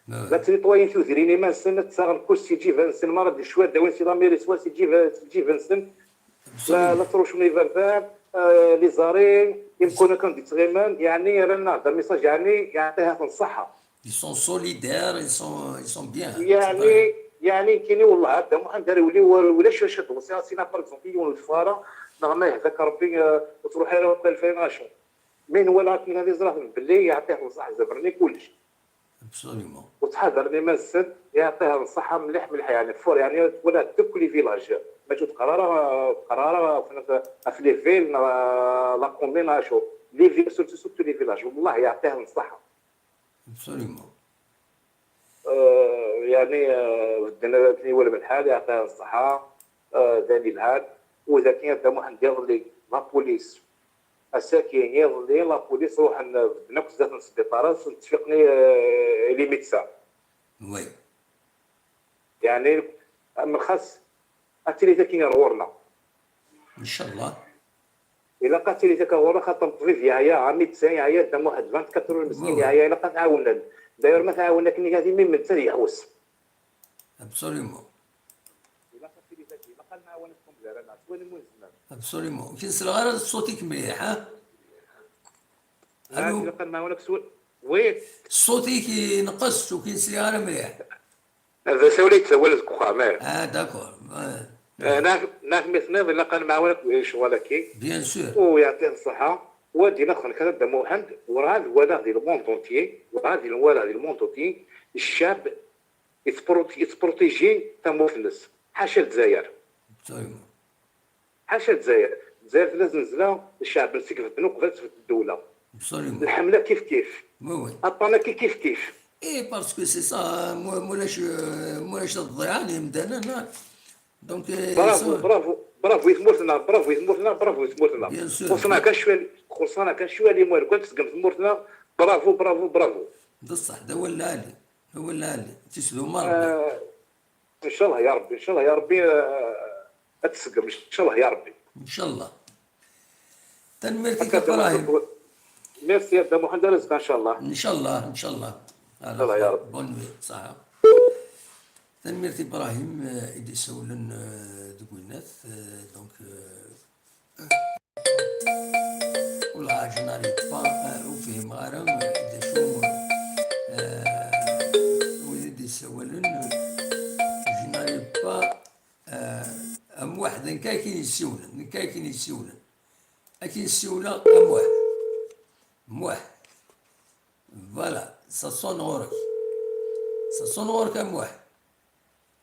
Ah ouais. La ttnitwayin tudrin iman-nsen, ad tt-aɣen kull s iǧiba-nsen, mi ara d-icwi ad d-awin si lamiri, swa s iǧiba, s iǧiba-nsen. Absolument. La, la ttrucun iberdan, euh, les arrêts, imkun akken d-ittɣiman, yeɛni rran-aneɣ-d amessage, yeɛni yeɛṭiha-ten ṣṣeḥḥa. Ils sont solidaires, ils sont, ils sont bien. Yeɛni, yeɛni nekkini, wellah, a Dda Muḥend, ar iwli ulac acu ad d-weṣṣiɣ, sina, par exemple, yiwen ur yeffeɣ ara, neɣ ma yehda-k Rebbi, euh, ur truḥ ara akk alfay neɣ acu. Mi nwala akken ad iẓra belli yeɛṭiha ṣṣeḥḥa, zebren i kullec. Absolument. Ur ttḥadaren iman-nsen, yeɛṭiha ṣṣeḥḥa mliḥ, mliḥ, yeɛni, fur, yeɛni, twala deg les villages. Mačči ur teqqar ara, ur teqqar ara ɣef, ɣef les villes, neɣ, euh, la commune, neɣ acu. Les villages, surtout, surtout les villages. Wellah, yeɛṭiha ṣṣeḥḥa. Absolument. Euh, yeɛni, euh, bedden akken iwulem lḥal, yeɛṭiha ṣṣeḥḥa, euh, d ayen yelhan. U daki a Dda Muḥend iḍelli, la police. Ass-agi iḍelli, la police ruḥen, euh, bedden akk zdat n sbiṭar, ad sen-ttfiqen, euh, les médecins. Oui. Yeɛni, am xas, ad tili takin ar ɣur-neɣ. Inchallah. Ilaq ad tili takin ɣur-neɣ, xaṭer ṭṭbib yeɛya, un médecin yeɛya, Dda Muḥend, vingt-quatre heures meskin yeɛya, ilaq ad t-ɛawnen. D'ailleurs, ma tɛawen akken i gad imi netta ad yeḥwes. Absolument. Ilaq ad Absolument. Ur k-nesleɣ ara ṣṣut-ik mliḥ, ha? Allo? Wi? Ṣṣut-ik ineqqes, ur k-nesliɣ ara mliḥ. D asawen ay yettawal deg uxxam, eh. Ah, d'accord. Ah. Eh, neɣ, neɣ mi tenniḍ ilaq ad nemɛawan akk di lecɣal-agi. Bien sûr. U yeɛṭi ṣṣeḥḥa. U ad d-iniɣ kra, Dda Muḥend, werɛad walaɣ di le monde entier, werɛad di, walaɣ di le monde entier, ccɛeb yettpro-, yettprotiji tamurt-nnes. Ḥaca Lezzayer. Absolument. Ḥaca Lezzayer. Lezzayer tella zenzla, ccɛeb-nnes i ibedden uqbel ad tbedd ddewla. Absolument. Lḥemla kif kif. Oui, oui. Aṭṭan-agi kif kif. Eh, parce que c'est ça, mu-, mulac, euh, mulac tḍiɛan yemdanen, ah. Donc, euh, bravo, ça bravo, bravo i tmurt-nneɣ, bravo i tmurt-nneɣ, bravo i tmurt-nneɣ. Bien sûr. Xuṣṣen-aɣ kan cwal, xuṣṣen-aɣ kan cwal imuergan tseggem tmurt-nneɣ. Bravo, bravo, bravo. D ṣṣeḥ, d awal lɛali, d awal lɛali. Tisduma Rebbi. Ah, ncallah ya Rebbi, ncallah ya Rebbi, eh, ad tseggem, ncallah ya Rebbi. Ncallah. Tanemmirt-ik a Ibrahim. Merci a Dda Muḥend, ar azekka ncallah. Ncallah, ncallah. Ncallah ya Rebbi. Bonne nuit, ṣaḥa. Tanemmirt Ibrahim, eh, i d-isawlen, eh, deg winnat, eh, donc, eh, Ula Ǧenar yeṭṭfa, eh, ur fhimeɣ ara, eh, d acu, eh, wid i d-yessawalen, eh, Ǧenar yeṭṭfa, eh, am waḥed, nekk akin yessiwlen, nekk akin yessiwlen. Akin yessiwleɣ am waḥed. Muḥ. Voilà, ça sonne ɣur-k. Ça sonne ɣur-k a Muḥ.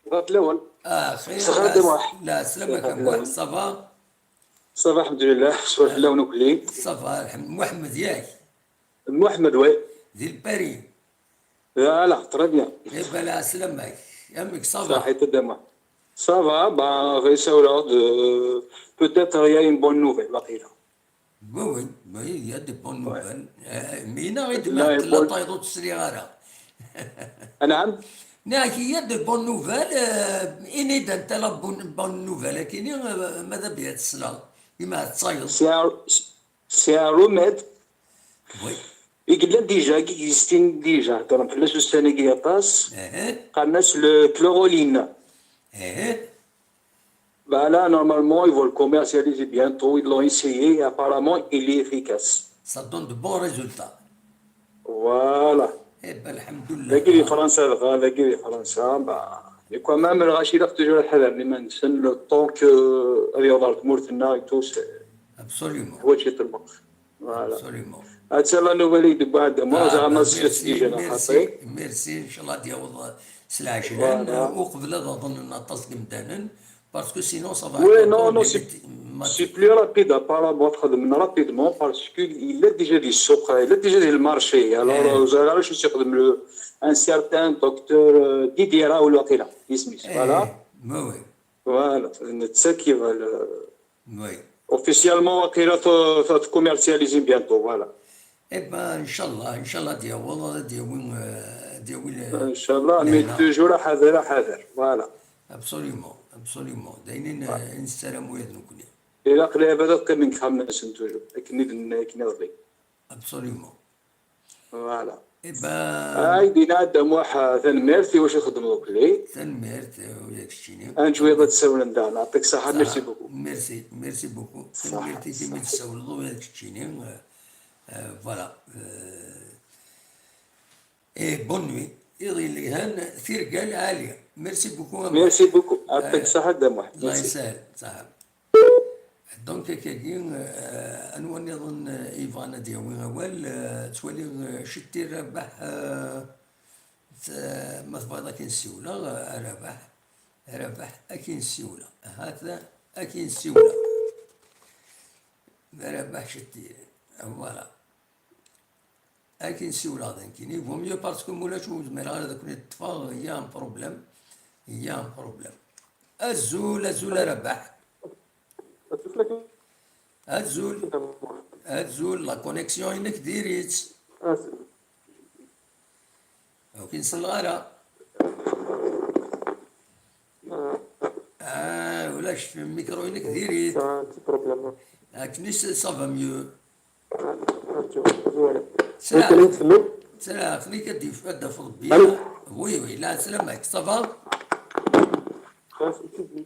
Bɣiɣ fell-awen. Ah, xir. Sxir a Muḥ. La, slamma a Muḥ. Ça va? Ça va, alḥemdulillah. Sxir fell-awen akk. Ça va, alḥemd-, Muḥemmed, yak? Muḥemmed, oui. Di Lpari. Voilà, très bien. Eh ben, la, slamma-k. Amek, ça va? Saḥit a Muḥ. Ça va, bah, ɣer sawleɣ-d, euh, peut-être il y a une bonne nouvelle, waqila. Oui, oui, oui, il y a des bonnes nouvelles. Euh, mais il y a des bonnes nouvelles. Anɛam? Il y a des bonnes nouvelles, euh, ini-d anta la bonne, bonne nouvelle, akini, euh, ma d abya tesla, ima tettayeḍ. C'est un, c'est un remède. Oui. I yellan déjà, i existin déjà, heddren fell-as ussan-agi aṭas. Qqaren-as le chloroline. Bah là, normalement, ils vont le commercialiser bientôt. Ils l'ont essayé et apparemment, il est efficace. Ça donne de bons résultats. Voilà. Eh ben, alhamdulillah. Dagi di Fransa, dɣa, dagi di Fransa, bah, mais quand même, lɣaci ilaq toujours ad ḥadren iman-nsen, le temps que ad yaweḍ ɣer tmurt-nneɣ et tout, c'est... Absolument. Teḥwaǧ ṭṭelbeq. Voilà. Absolument. Atta la nouvelle i d-tewwi Dda Muḥ, ah, zeɛma ben, merci, déjà merci, merci, ncallah ad yaweḍ s lɛejlan, voilà, uqbel ad aḍnen aṭas n yimdanen, parce que sinon ça va être encore des... Oui, non, non, c'est, c'est plus rapide, apparemment, xedmen rapidement, parce que yella déjà di ssuq, yella déjà di le marché. Alors, euh, ur ẓriɣ ara acu i s-ixdem le, un certain docteur, euh, Didier Raoult, waqila, isem-is, voilà. Oui, oui. Voilà, netta qui va le... Oui. Officiellement, waqila tu, tu, tu commercialises bientôt, voilà. Eh ben, ncallah, ncallah ad yaweḍ, ad yawi, euh, ad yawi le... Ncallah, mais toujours aḥader, aḥader, voilà. Absolument, absolument. D ayen i n-, i nessaram ula d nekkni. Ilaq lɛibad ad qqimen deg yexxamen-nsen toujours, akken i d-nenna akken iḍelli. Absolument. Voilà. Eh ben, ay dina Dda Muḥ, tanemmirt i wacu txeddmeḍ akk-li. Tanemmirt, eh, ula d keččini. Ad neǧwiḍ ad tsawlen daɣen. Yeɛṭik ṣṣeḥḥa, merci beaucoup. Merci, merci beaucoup. Tanemmirt i imi d-tsawleḍ ula d keččini. Eh, eh, voilà. Eh, et bonne nuit. Iḍ yelhan, tirga lɛali. Merci beaucoup. Merci beaucoup. Yeɛṭik ṣṣeḥḥa Dda Muḥ. Allah yessahel. Ṣaḥa. Donc, akkagi, euh, anwa nniḍen, euh, yebɣan ad yawi awal, euh, ttwaliɣ, euh, Cettir Rabaḥ, euh, t-, ma tebɣiḍ ad k-in-ssiwleɣ, euh, a Rabaḥ, a Rabaḥ, ad k-in-ssiwleɣ. Ahat, ad k-in-ssiwleɣ. A Rabaḥ Cettir, voilà. Akin siwleɣ d nekkini, vaut mieux parce que mulac ur zmireɣ ara ad ken-ṭṭfeɣ, il y a un problème, il y a un problème. Azul, azul a Rabaḥ. Azul, azul, la connexion-inek diri-tt. Ur k-in-selleɣ ara. Ah, ulac, micro-inek diri-t. Akken i s-, ça va mieux. Sra, sra, xnik ad d-yaf-, ad d-tafeḍ bien. Oui, oui, la, selamek, ça va? Xas, itub-nni.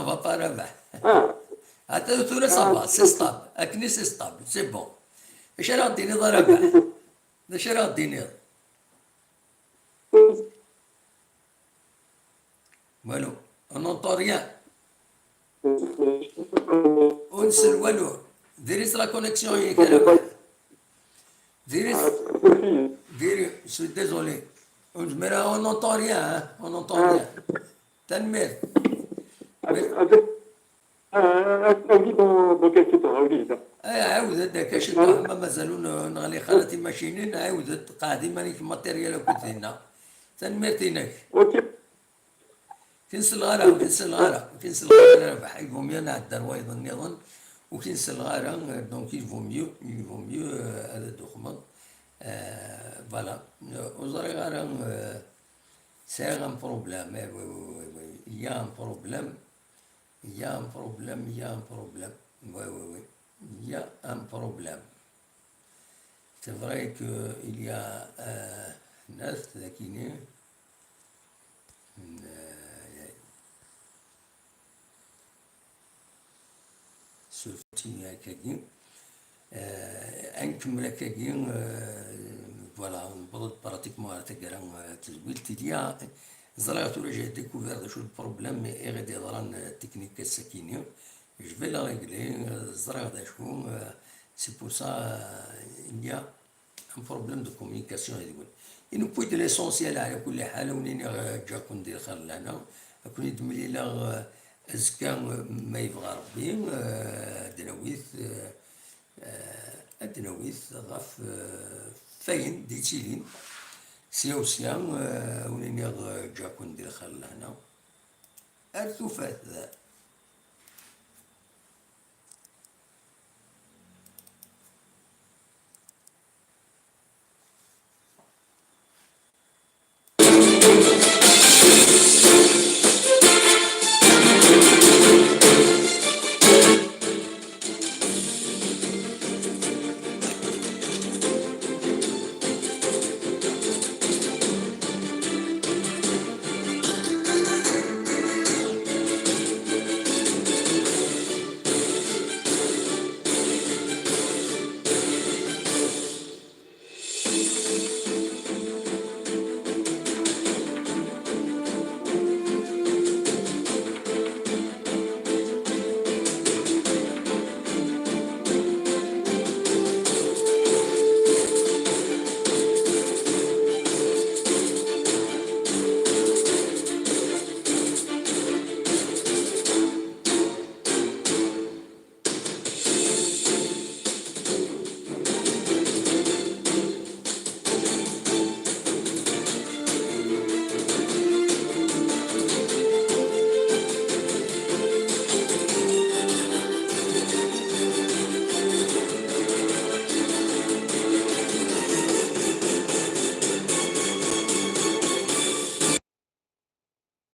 ça va pas, Rabaḥ. Ah. Ata tura ça va, c'est stable. Akken c'est stable, c'est bon. Acu ara ɣ-d-tiniḍ a Rabaḥ? D acu ara ɣ-d-tiniḍ? Walu. On n'entend rien. Ur nsel walu. Diri-tt la connexion-ik a Rabaḥ. Diri-tt. Diri, je suis désolé. Ur nezmir ara, on n'entend rien, hein. On n'entend rien. Tanemmirt. Avec, avec, euh, avec, dans, dans quelques temps, avec ça. Eh, ɛawed-d akka ciṭuḥ, ma mazal ur n-, neɣliq ara timacinin, ɛawed-d, qɛed iman-ik matériel akk dinna. Tanemmirt-inek. Ok. Ur k-nselleɣ ara, ur k-nselleɣ ara, ur k-nselleɣ ara, Rabaḥ. Il vaut mieux nɛeddi ar wayeḍ nniḍen, ur k-nselleɣ ara, euh, donc il vaut mieux, il vaut mieux, euh, ad d-tuxmeḍ. Euh, voilà. Euh, ur ẓriɣ ara, euh, sɛiɣ un problème, eh, oui, oui, oui, oui. Il y a un problème. Il y a un problème, il y a un problème. Oui, oui, oui. Il y a un problème. C'est vrai que il y a, euh, nnas dagini, euh, surtout akkagi. Euh, ad nkemmel akkagi, euh, voilà, newweḍ-d pratiquement ɣer taggara, euh, tezwilt. Il y a, ẓriɣ tura j'ai découvert d acu le problème, mais i ɣ-d-yeḍran, euh, technique ass-akini. Je vais la régler, euh, ẓriɣ d acu, euh, c'est pour ça, euh, il y a un problème de communication yid-wen. I newwi-d l'essentiel ɛla kulli ḥal, a wen-iniɣ, euh, ǧǧa-ken di lxir lehna, a ken-id-mlileɣ, euh, azekka, euh, ma yebɣa Rebbi, euh, ad d-nawi-t, euh, euh, ad d-nawi-t ɣef, euh, fayen d-ittilin, sya u sya, euh, a wen-iniɣ, euh, ǧǧa-ken di lxir lehna. Ar tufat.